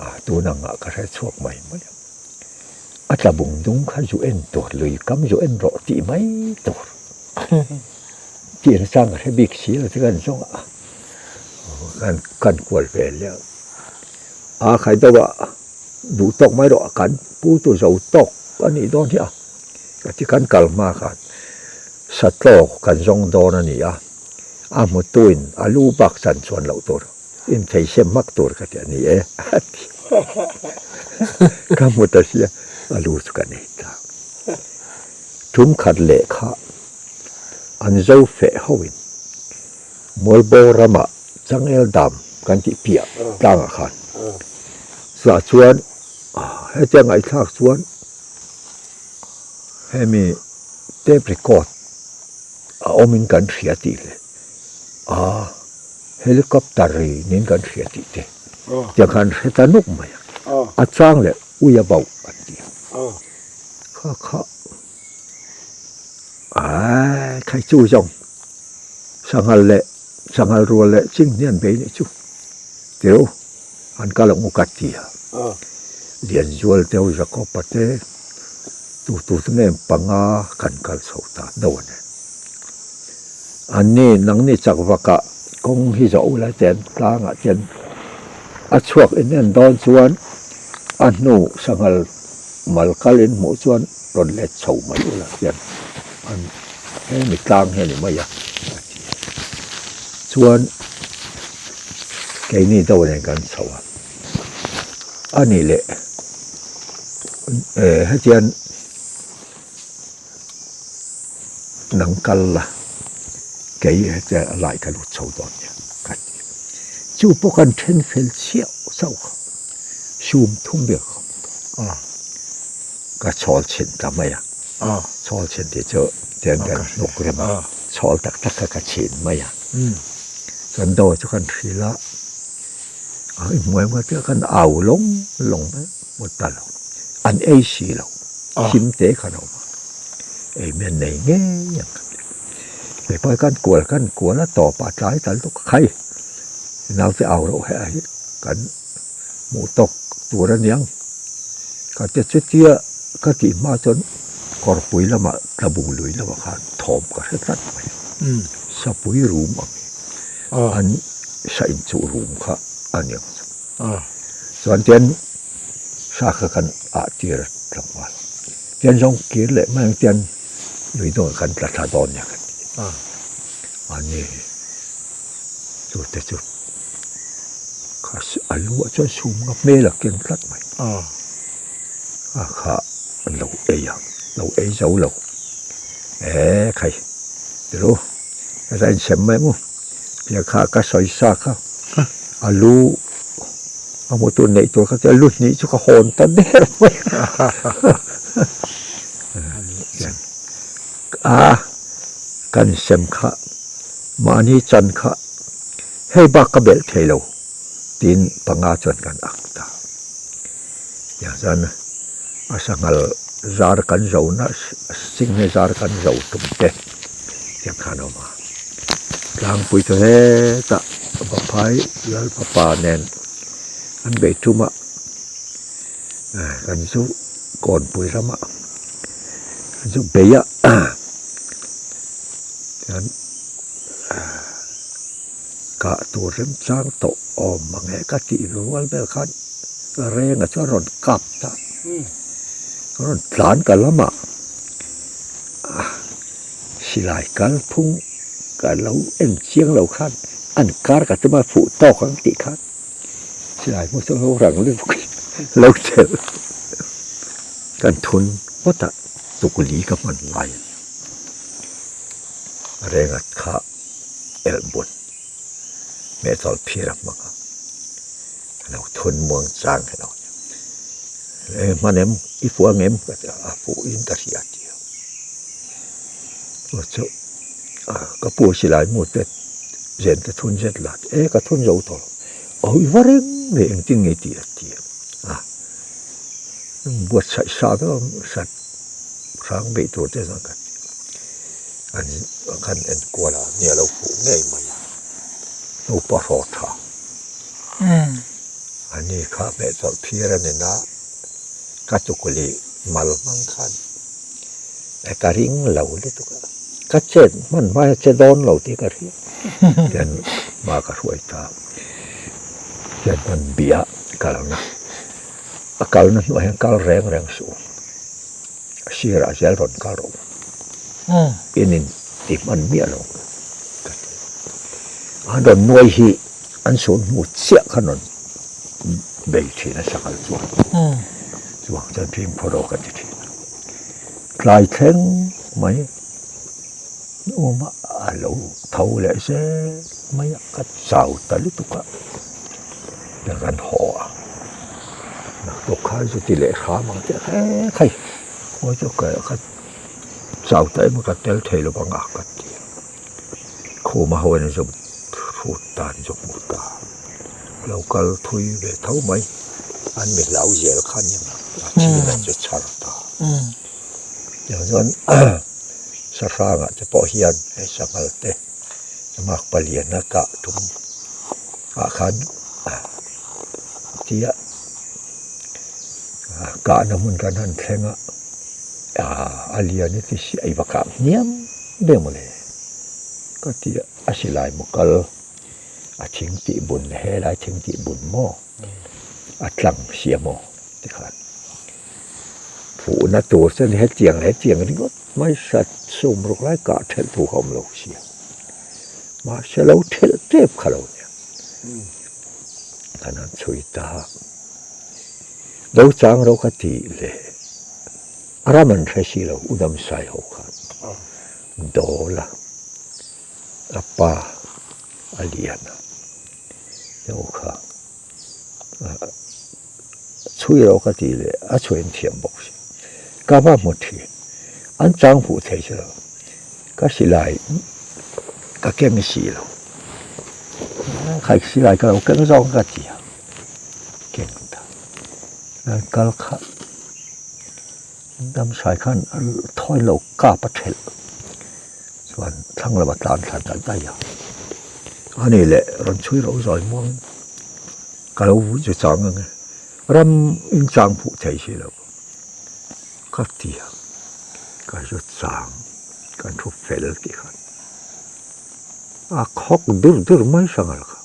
a tun angah ka hre chhuak mai mai a. A tla bung dung kha zu en tur lui kam zu en rawh tih mai tur. Tih na chang ka hre bik si lo chu kan zawng a kan kan kual ve leh a. A khai deuh a duh tawk mai rawh kan pu tu zo tawk a nih dawn hi a ka ti kan kal hma khan satlaw kan zawng dawn a ni a a hmutuin a lu bak chan chuan loh tur inthei sem hmak tur ka ti a ni e a ti ka hmu ta sia a lu chu ka nei ta tum khat lehkha an zo feh hoin Mualbo ramah Changel Dam kan tih piah tlangah khan chutah chuan hetiang ngaihthlak chuan hemi tape record a awmin kan hria tih leh a helicopter ri niin kan hria tih te tiang khan hre ta nuk mai a, a chang leh ui a bauh an ti a, kha kha. Aii khai chu zawng sanghal leh sanghal rual leh ching hian bei nih chu teu an kal ang u ka ti a Lianzual teu Jacob-a te tu tu te nge panga kan kal chho ta deuh a ni. An ni nangni chak vakah kawng hi zawh u lai ten tlangah chuan a chhuak in en dawn chuan a hnu sanghal Mal kal in hmuh chuan rawn let chho mai ula hian an hemi tlang hi a ni mai a a ti a. Chuan keini deuh nen kan chho a, a nih leh eh hetiang nang kal la kei hetiang a lai ka lut chho dawn nia ka ti a. Chu pawh kan then fel chhiah chauh kha. 30 vel ka hmu tawh. Ka chhawl chhin ta mai a, chhawl chhin tih chu tiang kan hnuk rem a, chhawl tak tak kha ka chhin mai a. Chuan do chu kan hrilh a, a i hmuai hmuai te kan au lawng lawng mai hmu ta lo. An ei si lo, thim te khan a awm a, ei mai an nei ngei ang kan ti. Kei pawh hi kan kual kan kual a tawpah tlai tal lutuk a khai. Naute au reuh heh a hi kan hmuh tawk tur a niang. Ka ti chutia ka tih hma chuan kawrpui lamah tlabung lui lamah khan thawm ka hre tlat mai a. Sapui rum ang hi an sa inchuh rum kha a niang chu. Chuan tian sa kha kan ah tir tlangval. Tian zawng kir leh mai ang tian lui dawngah kan tla thla dawn nia kan ti. A ni. Chu te chu kha a lu ah chuan sum nga hmel a ken tlat mai a kha an lo ei a lo ei zo lo eh khai ru heta insem mai maw tia kha ka sawi sa kha a lu a hmu tur neih tur kha chu a lu hnih chu ka hawn ta der mai a kan sem kha. Mahni chan kha hei bak ka belh thei lo tiin panga chuan kan ak ta. Tiang chuan a sanghal zar kan zo na singhne zar kan zo tum te tiang khan a awm a. Tlangpui chu hetah Vaphai Lalfapa nen an bei tum a, kan zu kawnpui ramah kan zu bei a. Chuan kah tur remchang tawh awm ang e ka tih rual vel khan renga chuan rawn kap ta rawn tlan ka lamah silai kalphung ka lo en chiang lo khan an kar ka tum a fuh tawk ang tih khan silai hmu chu lo rang lutuk lo chelh kan thun ngawt a tukli ka hman lai a ni. Rengat kha elh bun hmehchawlh phir a hmang a. Lo thun muang chang he lo e hman em i fuh ang em ka ti a, a fuh in ka hria a ti a. Chu chu ka pu silai mu te zen te thun zet la e ka thun zo tawh lo aw i va reng ve engtin nge i tih a ti a, buatsaih sa vek a sat hrang beih tur te chuan ka ti an khan enkual a nia lo fuh ngei mai a nupa hraw tha. A ni kha hmehchawlh phir a ni na, ka tukuli mal hmang khan ka ring lo lutuk a, ka chet hman hma hian che dawn lo tih ka hria tian hma ka hruai ta tian hman bia kalna a kalna hnuah hian kal reng reng suh u, a sirah zel rawn kal rawh u, in in ti hman miah lo ka ti. An rawn nuai hi an sawn hmu chiah khan rawn bei thin a sanghal chuan chuvang chuan fimkhur awk a ti thin a. Tlai thleng mai awm a, a lo tho leh zel mai a, ka chau ta lutuk a, ka rawn haw a, naktuk khan chu ti leh hram ang tih he khai khawi chu ka chau ta em a ka tel thei lo vang a ka ti a. Khuma ho in zuk hrut ta an zuk hmu ta. Lo kal thui ve tho mai. An mi hlau zel kha ni ang a chin an chu chhar ta. Tiang chuan sahrangah te pawh hian hei sanghal te mak palian a kah tum ah khan tia kahna hmun kan han thleng a a lian hi ti si a i va kah hniam ber mawle. Ka ti a, a silai maw kal, a thing tih bun le helai thing tih bun maw, a tlang sia maw tikhan phuhna tur chuan hetiang leh hetiang ringawt mai hrat sum ruk lai kah thelh thu kha awm lo sia, mahse lo thelh tep kha lo nia, kan han chhui ta a, do chang ro ka tih leh a ram an hre si lo u Damsai ho khan. Dawl a, a pa a lian a, heu kha chhui rawh ka tih leh a chhuain thiam bawk si. Ka va hmu thin, an chang huh thei si lo, ka silai ka keng si lo, khai silai ka lo keng zawk ka ti a, keng ta, kal kha. Damsai khan thawi lo kap a thelh chuan thlang lama tlan thla daih daih a, a ni leh rawn chhui ro zawi muang in ka lo vui chu chang ang e, ram in chang phuh thei si lo ka ti a, ka zu chang kan thu fel tih khan a khawk dur dur mai sanghal kha.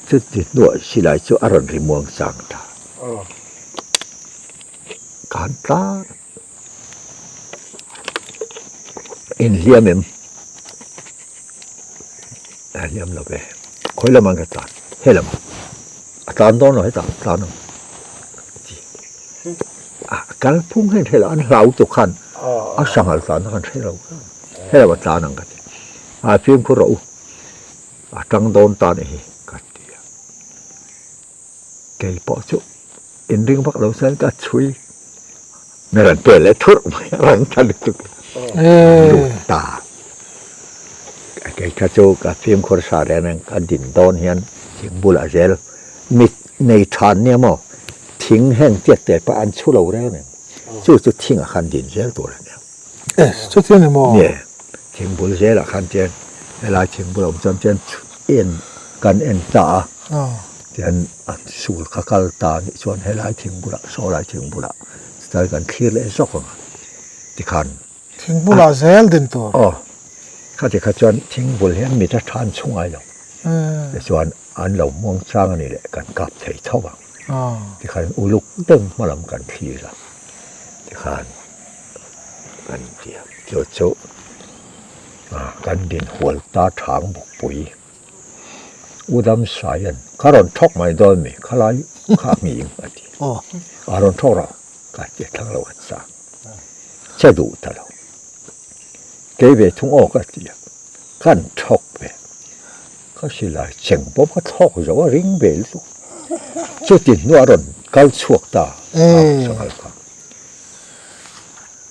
Chuti hnuah silai chu a rawn ri muang chang ta. Ka han tlar inhliam em? A hliam lo ve. Khawi lamah ka tlan? He lamah. A tlan dawn lo hetah tlan ang. A kalphung hian hre lo an hlau tuk khan a sanghal tlan khan hre lo. He lamah tlan ang ka ti. A fimkhur rawh u. A tang dawn ta nih hi ka ti a, kei pawh chu inring vak lo chuan ka chhui mi rawn pe leh thurh mai a rawn tha lutuk lut ta kei kha chu ka fimkhur sa reng reng ka din dawn hian thing bulah zel mit nei than nia maw thing heng tiat te pawh an chhu lo reng reng chu chu thingah khan din zel tur a nia. E, chuti a ni maw? Nge, thing bul zelah khan chuan helai thing bul a awm chuan chuan en kan en ta a, tian a sul kha kal ta a nih chuan helai thing bulah saw lai thing bulah chutlai kan thlir leh zawk ang a tikhan. Thing bulah zel din tur. Aw, khati kha chuan thing bul hian mit a than chhung ai lo, tichuan an lo muang chang a nih leh kan kap thei tho ang, tikhan uluk deuh hmalam kan thlir a, tikhan. Kan ti a, chu chu kan dinhual ta thang bawkpui U Damsaia'n ka rawn thawk mai dawn mi khalai kha a hming a ti a rawn thawk rawh ka ti thlang lo an sa che duh ta lo kei ve thung aw ka ti a kan thawk ve. Ka silai cheng pawh kha thlawk zo a ring ve lutuk. Chuti hnuah a rawn kal chhuak ta a sanghal kha.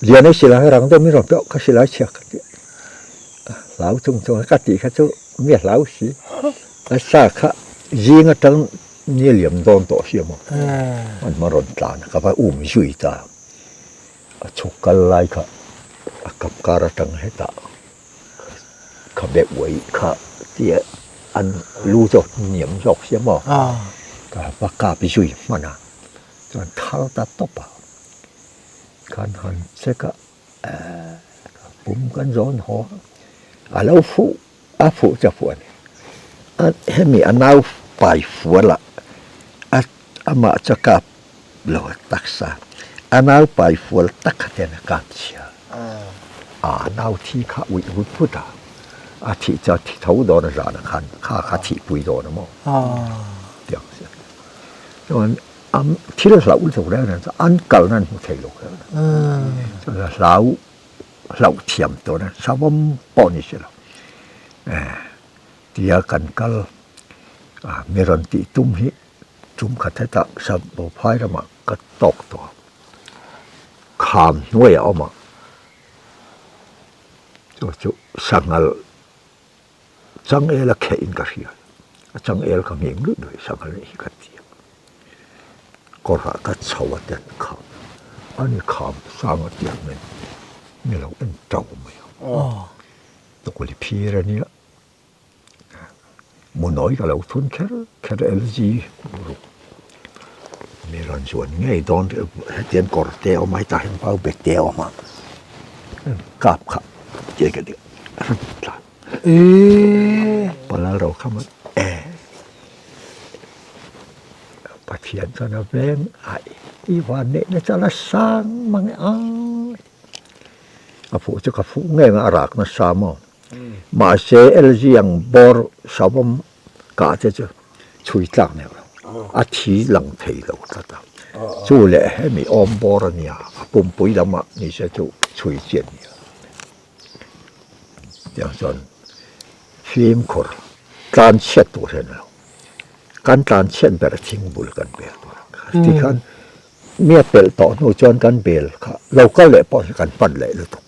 Lian ei silai rang deuh min rawn pe ka silai chhiak ka ti. Hlau chung chung ka tih kha chu mi a hlau si. A sa kha zing atang ni a liam dawn tawh si emaw. An hma rawn tlan ka va um zui ta. A chhuk kal lai kha a kap kar atang hetah kha beh uai kha tia an lu chu hniam zawk sia maw ka va kap zui hman a chuan thal ta tawp a khan han check a pum kan zawn haw a lo fuh a fuh chu a fuh a ni a hemi a nau pai fual a amah chu a kap lo taksa a nau pai fual tak kha ten a kap chhia a nau thi kha uih vut vut a a thih chu a thi tho dawn a zan ah khan kha kha thih pui dawn a maw tiang si chuan thil hlauh lutuk reng reng chu an kalna an hmu thei lo chuan hlau hlauh thiam tur a savawm pawh ni si lo tia kan kal a mi rawn tih tum hi Tum khat hetah Sap Bophai ramah ka tawk tawh a, kham hnuaiah a awm a, chu chu sanghal changel a kheh in ka hria, a changel ka ngheng luih luih sanghal hi ka ti a, kawrah ka chho a ten kham a ni kham sang a tiang mai ni lo en tau mai a, tukuli phir a nia. Munawi ka lo thun kher kher LG ruk mi rawn zuan ngei dawn hetiang kawr te a awm a hetah hian vau bet te a awm a kap kha tia ka ti a tlan palal ro kha maw e Pathian chuan a veng a i van neihna chu a la sang mang e a a fuh chu ka fuh ngei ang a rak nasa maw. Mahse LG ang bawr savawm kah te chu chhui tlak neuh lo, a thi lang thei lo tlat a. Chu leh hemi awm bawr a nia, a pumpui lamah ni se chu chhui chian nia. Tiang chuan fimkhur tlan chhiat tur hian a lo. Kan tlan chhiat ber thing bul kan bel tur a. Tikhan mi a pelh tawh hnu chuan kan bel kha lo kal leh pawh hi kan hman leh lutuk.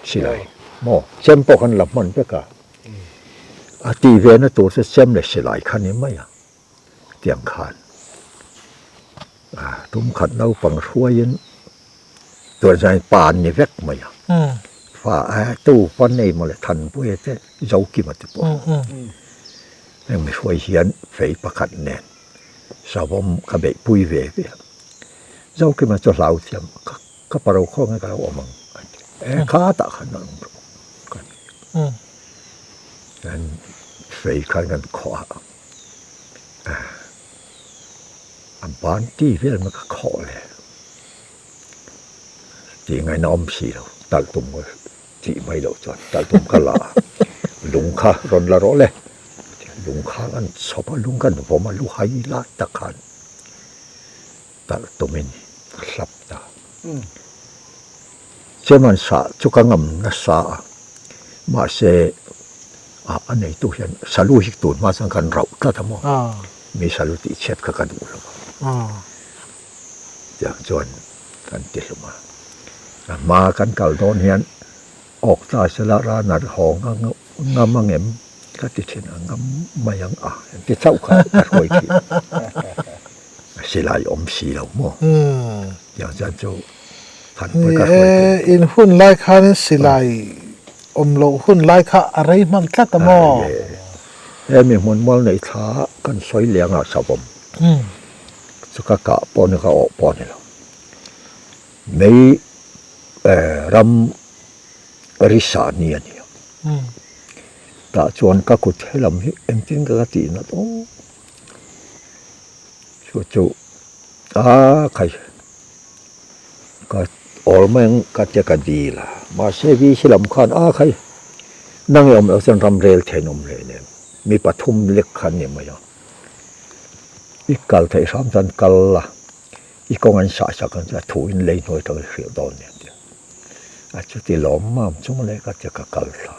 Silai maw chem pawh khan la hman vek a, a tih ve na tur chu chem leh silai kha ni mai a, tiang khan tum khat naupang hruaiin tunah hian pa an ni vek mai a, fa tu fa nei maw le Thanpuia te Zokima te pawh heng mi hruai hian fei pakhat nen savawm ka beihpui ve ve a, Zokima chu hlau thiam ka. Ka paro khaw nge ka lo awm ang a ti. E kha tah khan a awm rawh ka ti. Kan fei khan kan khawh a, a ban ti vel mai ka khawh le. Tih ngaihna awm si lo, talh tum ka tih mai loh chuan talh tum ka la a, lung kha rawn la rawh le. Lung kha kan chhawp a, lung kan vawm a, lu hai lai tak khan. Talh tumin ka hlap ta. Chairman sa chu ka ngam nasa a, mahse a neitu hian salu hi tun hma chuan kan rauh tlat a maw, mi salu tih chhiat kha ka duh lo a, tiang chuan kan ti hlum a. A hma kan kal dawn hian awk ta sela runner haw ngam angem ka ti thin a, ngam mai ang a ti chauh kha ka hruai thin. Silai awm si lo maw? Tiang chuan chu han pawi ka hruai tum. Ni e, in hun lai khanin silai awm loh hun lai kha a rei hman tlat a maw? He mi hmun mual neih thla kan sawi leng a savawm chu ka kah pawh ni ka awh pawh a ni lo. Mei ram risa ni a ni a. Tah chuan ka kut helam hi engtin ka tih nat aw. Chu chu a khai ka awl mai ang ka tia ka dil a mahse VC lam khan a khai nang i awm loh chuan ram rel theih an awm hle nen mi pathum lek kha an ni mai a i kal theih hram chuan kal la i kawng an sah sak ang chuan a thu in lei hnuai tang i hrilh dawn nia a tia a chuti lawm mam chung leh ka tia ka kal thla.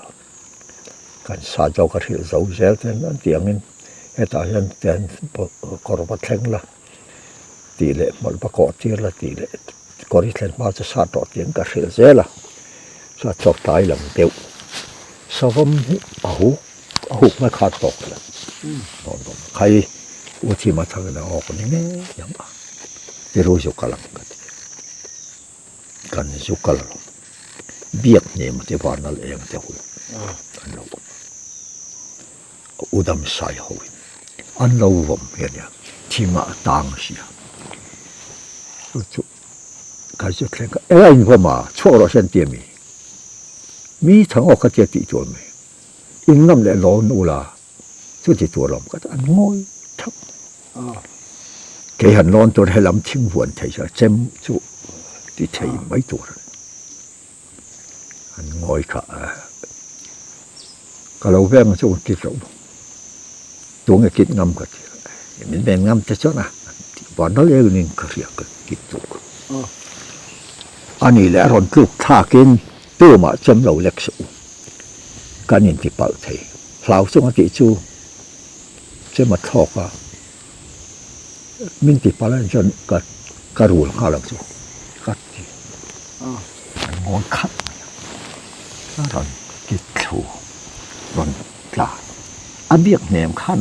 Kan sa zo ka hrilh zo zel ten an tih angin hetah hian tian kawr va thleng la tih leh hmawlh va kawh tir la tih leh kawr hi thlen hma chu sat rawh tiin ka hrilh zel a, chuan chaw tlai lam deuh savawm hi a huk a huk mai kha tawk la khai u thim a thangin a awk ni ngei ang a tiru zu kal ang ka ti. Kan zu kal lo. Biak hnem te vanal eng te hun an lo awm. Udam sai ho in an lo vawm hi a nia. Thingah a tang sia. Chu chu kan zu thleng kha eng a invawm a chhuak rawh se an ti a mi. Mi thang awk kha tia tih tur mai. In ngam leh lawn ula Chuti tur awm kha chu an ngawi thap. Kei han lawn tur helam thing huan thei chu a chem chu ti thei mai tur a ni. An ngawi kha ka lo veng chu kit loh tunge kit ngam ka ti a, min ven ngam te chuan a van ral em in ka hria ka kit tuk. Ani leh a rawn tluk thlakin tumah chem lo lek suh u. Kan inti palh thei. Hlau chung a tih chu chem a thlawk a, min ti palh a chuan ka ka rul nghal ang chu ka ti. An ngawi khat mai a, a rawn ti thlu rawn tla. A biak hnem khan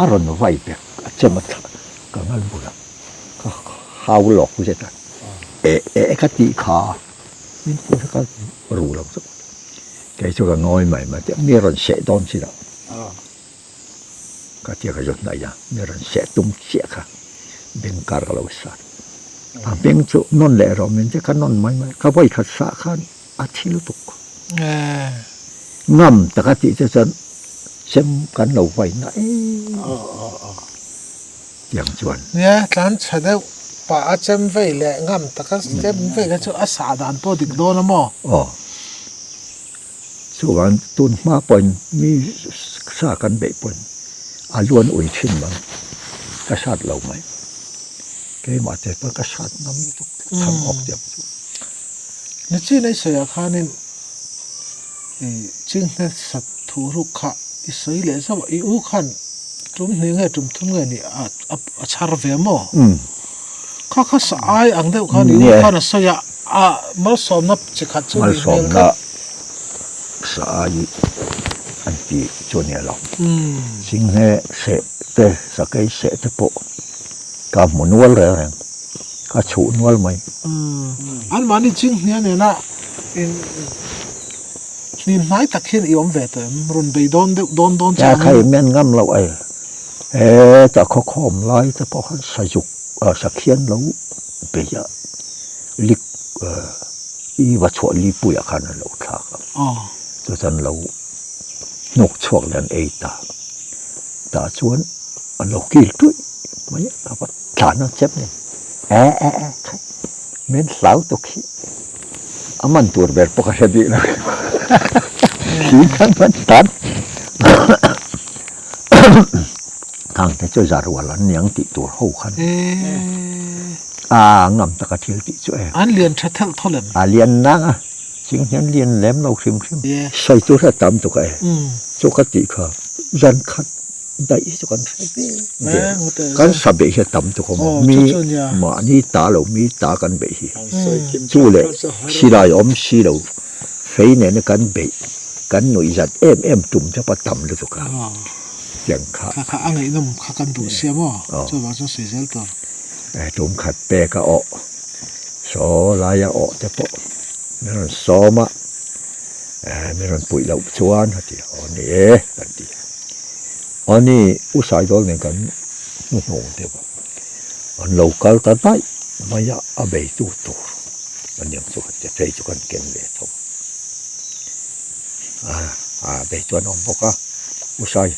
a rawn vai pek a chem a thla ka ngal bul a, ka hau lawk zet a, eh eh ka tih kha min ti ka rul ang chu. Kei chu ka ngawi mai mai teh, mi rawn seh dawn si lo. Ka tia ka zawt hnaih a, mi rawn seh tum chiah kha beng kar ka lo sat. A beng chu nawn leh rawh min ti, ka nawn mai mai, ka vawi khat sah khan a thi lutuk. Ngam taka tih te chuan chem kan lo vai na em tiang chuan. Nia, tlan tha deuh pah a chem vei leh ngam taka chem vei kha chu a sah dan pawh dik dawn a maw? Aw. Chuan tun hma pawhin mi sa kan beih pawhin a luan ui thin mang ka sat lo mai. Keimah te pawh ka sat ngam lutuk thang awk tiang chu. Nichin a i sawi ah khanin i chinghne sat thu ruk kha i sawi leh zauh a, i u khan tum hnih nge tum thum nge nih a chhar ve maw? Kha kha sa ai ang deuh khan i u khan a sawi a, a malsawmna chi khat chu nih hmel kha. Malsawmna sa ai an ti chu a nia lo. Chinghne seh te, sakei seh te pawh ka hmu nual reng reng, ka chhuh nual mai. Anmahni chinghne nena in. Hnim hnai tak hian i awm ve tawh em? Rawn bei dawn deuh dawn dawn che angin. Khai men ngam loh ai. He ta khawkhawm lai te pawh khan sazuk sakhian lo bei a lik i va chhuah lipui ah khan an lo thlak a. Chu chuan lo hnuk chhuak leh an ei ta. Tah chuan an lo kil tuih mai a va tlan a chep ni. E e e khai men hlau tuk hi. A man tur ber pawh ka hre bik lo. Thli khan man tan. Khang te chu zarual an niang tih tur ho khan. A ngam taka thil tih chu e. An lian tha thelh thaw lem. A lian nang a. Ching hian lian lem lo hrim hrim. Sawi tur hi a tam tuk a e. Chu ka tih kha zan khat daih hi chu kan hre ve ve. Kan sa beih hi a tam tuk a maw. Mi mahni ta lo mi ta kan beih hi. Chu leh silai awm si lo fei nena kan beih kan nuih zat em em tum te pawh a tam lutuk a. Tiang kha. Kha kha a ngaihnawm kha kan duh sia maw. Chuvang chuan sawi zel tur. Tum khat pek a awh saw laia awh te pawh min rawn sawm a, min rawn puih loh chuan a ti a, aw ni e kan ti a. Aw ni U Saidawl nen kan hnuhnung deuh a, an lo kal ta daih mai a, a beitu tur aniang chu kan ti a, phei chu kan ken ve tho a, a beitu an awm bawk a, U Sai.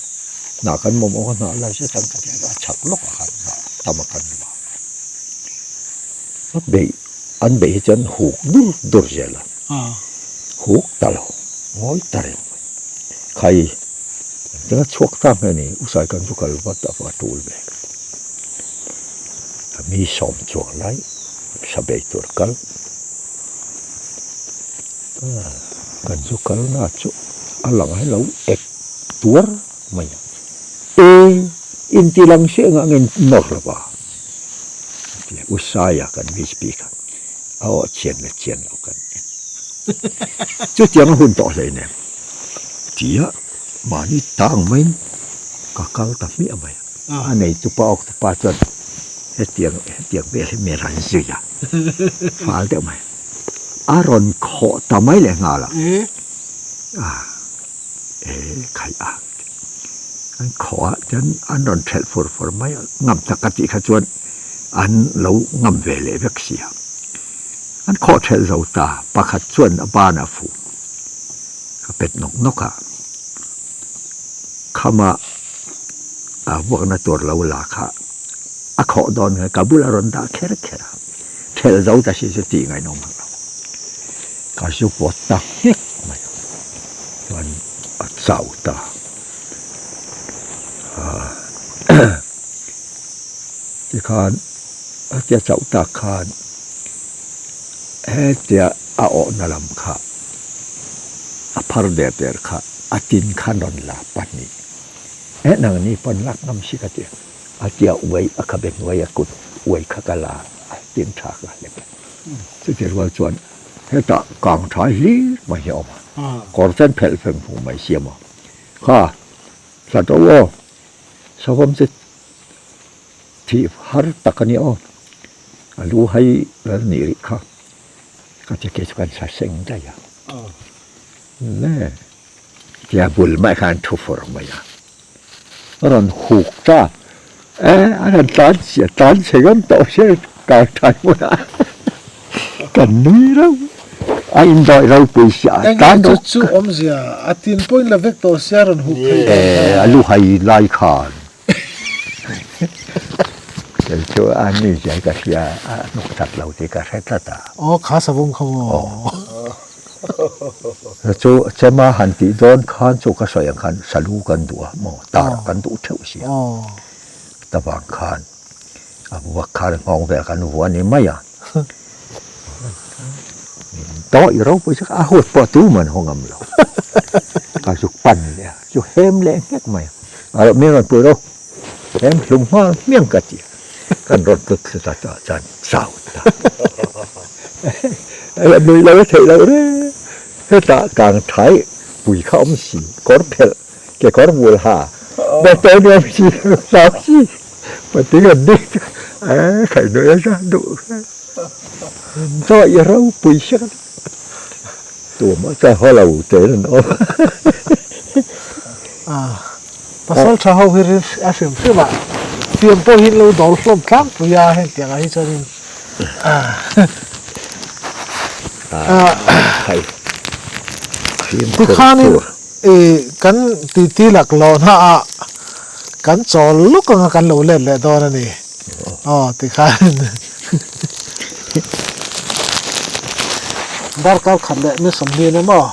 Hnah kan mamawh a, hnah lai zet an ka ti a, chhak lawkah khan hnah tam a kan la. A beih, an beih hi chuan huk dur dur zel a, huk ta lo, ngawi ta reng mai. Khai, engtin a chhuak ta nge ni, U Sai kan chu kal vat a va tul ve ka ti. A mi sawm chuang lai sa bei tur kal, kan chu kalna chu a lang hi lo ek. tuar mai a, E, inti lang se engah nge nawr lo va? A ti a, U Saia kan VP kha a aw chian leh chian lo kan en. Chutiang a hun tawh hleinem tia mahni tang maiin ka kal ta hmiah mai a. A neitupa awktupa chuan hetiang hetiang vel hi min rawn zui a, fal deuh mai. A rawn khawh ta mai leh nghal a, e khaih a, an khawh ah chuan an rawn thelh fur fur mai a, ngam tak a tih kha chuan an lo ngam ve leh vek si a. An khawh thelh zo ta, pakhat chuan a ban a fuh, a pet nawk nawk a. Khama a vuakna tur lo la kha a khawh dawn nge ka bula rawn dah kher kher a, thelh zo ta si chu tih ngaihnawm ang lo. Ka zu pawt ta nghek mai a, chuan a chau ta. Tikhan a tia chauh tak khan hetia a awhna lam kha a phar der der kha a tin khan rawn la pahnih eh nang ni pawn lak ngam si ka ti a tia uai a khabe hnuai a kut uai kha ka la a tin tha ka hlep a chuti rual chuan hetah kang tha hlir mai hi a awm a kawr chen phelh feng fung mai siam a kha hlat ro aw savawm chu Thih har tak a ni aw. A lu hai lal nih rih kha. Ka ti kei chu kan sa seng daih a. Ne tia bul mai khan thu fur mai a. A rawn huk ta. E a rawn tlan chhe tlan chhe ngam tawh se kar than hmun ah kan nui reuh. A indawih ropui sia tlan rawh. Eng chu awmzia a tin pawhin la vek tawh sia rawn huk thei dan kha. E a lu hai lai khan. Kei chu a ni zia ka hria a hnuk that lo tih ka hre tlat a. Aw kha savawm kha maw. Chu chema han tih dawn khan chu ka sawi ang khan salu kan duh a maw tar kan duh theuh si a. Ta vang khan a vuak khan nghawng vel kan vua ni mai a. Tawih ropui chu a hut pawh tu man haw ngam lo. Ka zuk pan leh a, chu hem leh nghek mai a. A rawh min rawn pui ro, hem hlum nghal hmiang ka ti a. Kan rawn tlut thlu ta chuah chuan chau ta. Nui lo a theih loh reng. Hetah kang thai pui kha awm si, kawr phelh, kekawr bul ha, motor ni awm si, hlau si. Patling an ni chu a khaih nuih a za duh chaw i ropui hrek a tumah chuan haw lo tein an awm a. Pasal tha ho hi a hrim hrim a, fiam pawh hi an lo dawl hlawm tlangpui a hengtiang ah hi chuanin tikhanin kan titi laklawhna ah Kan chawl luk anga kan lo let leh dawn a ni. Aw tikhan darkar khat leh ni 20 emaw.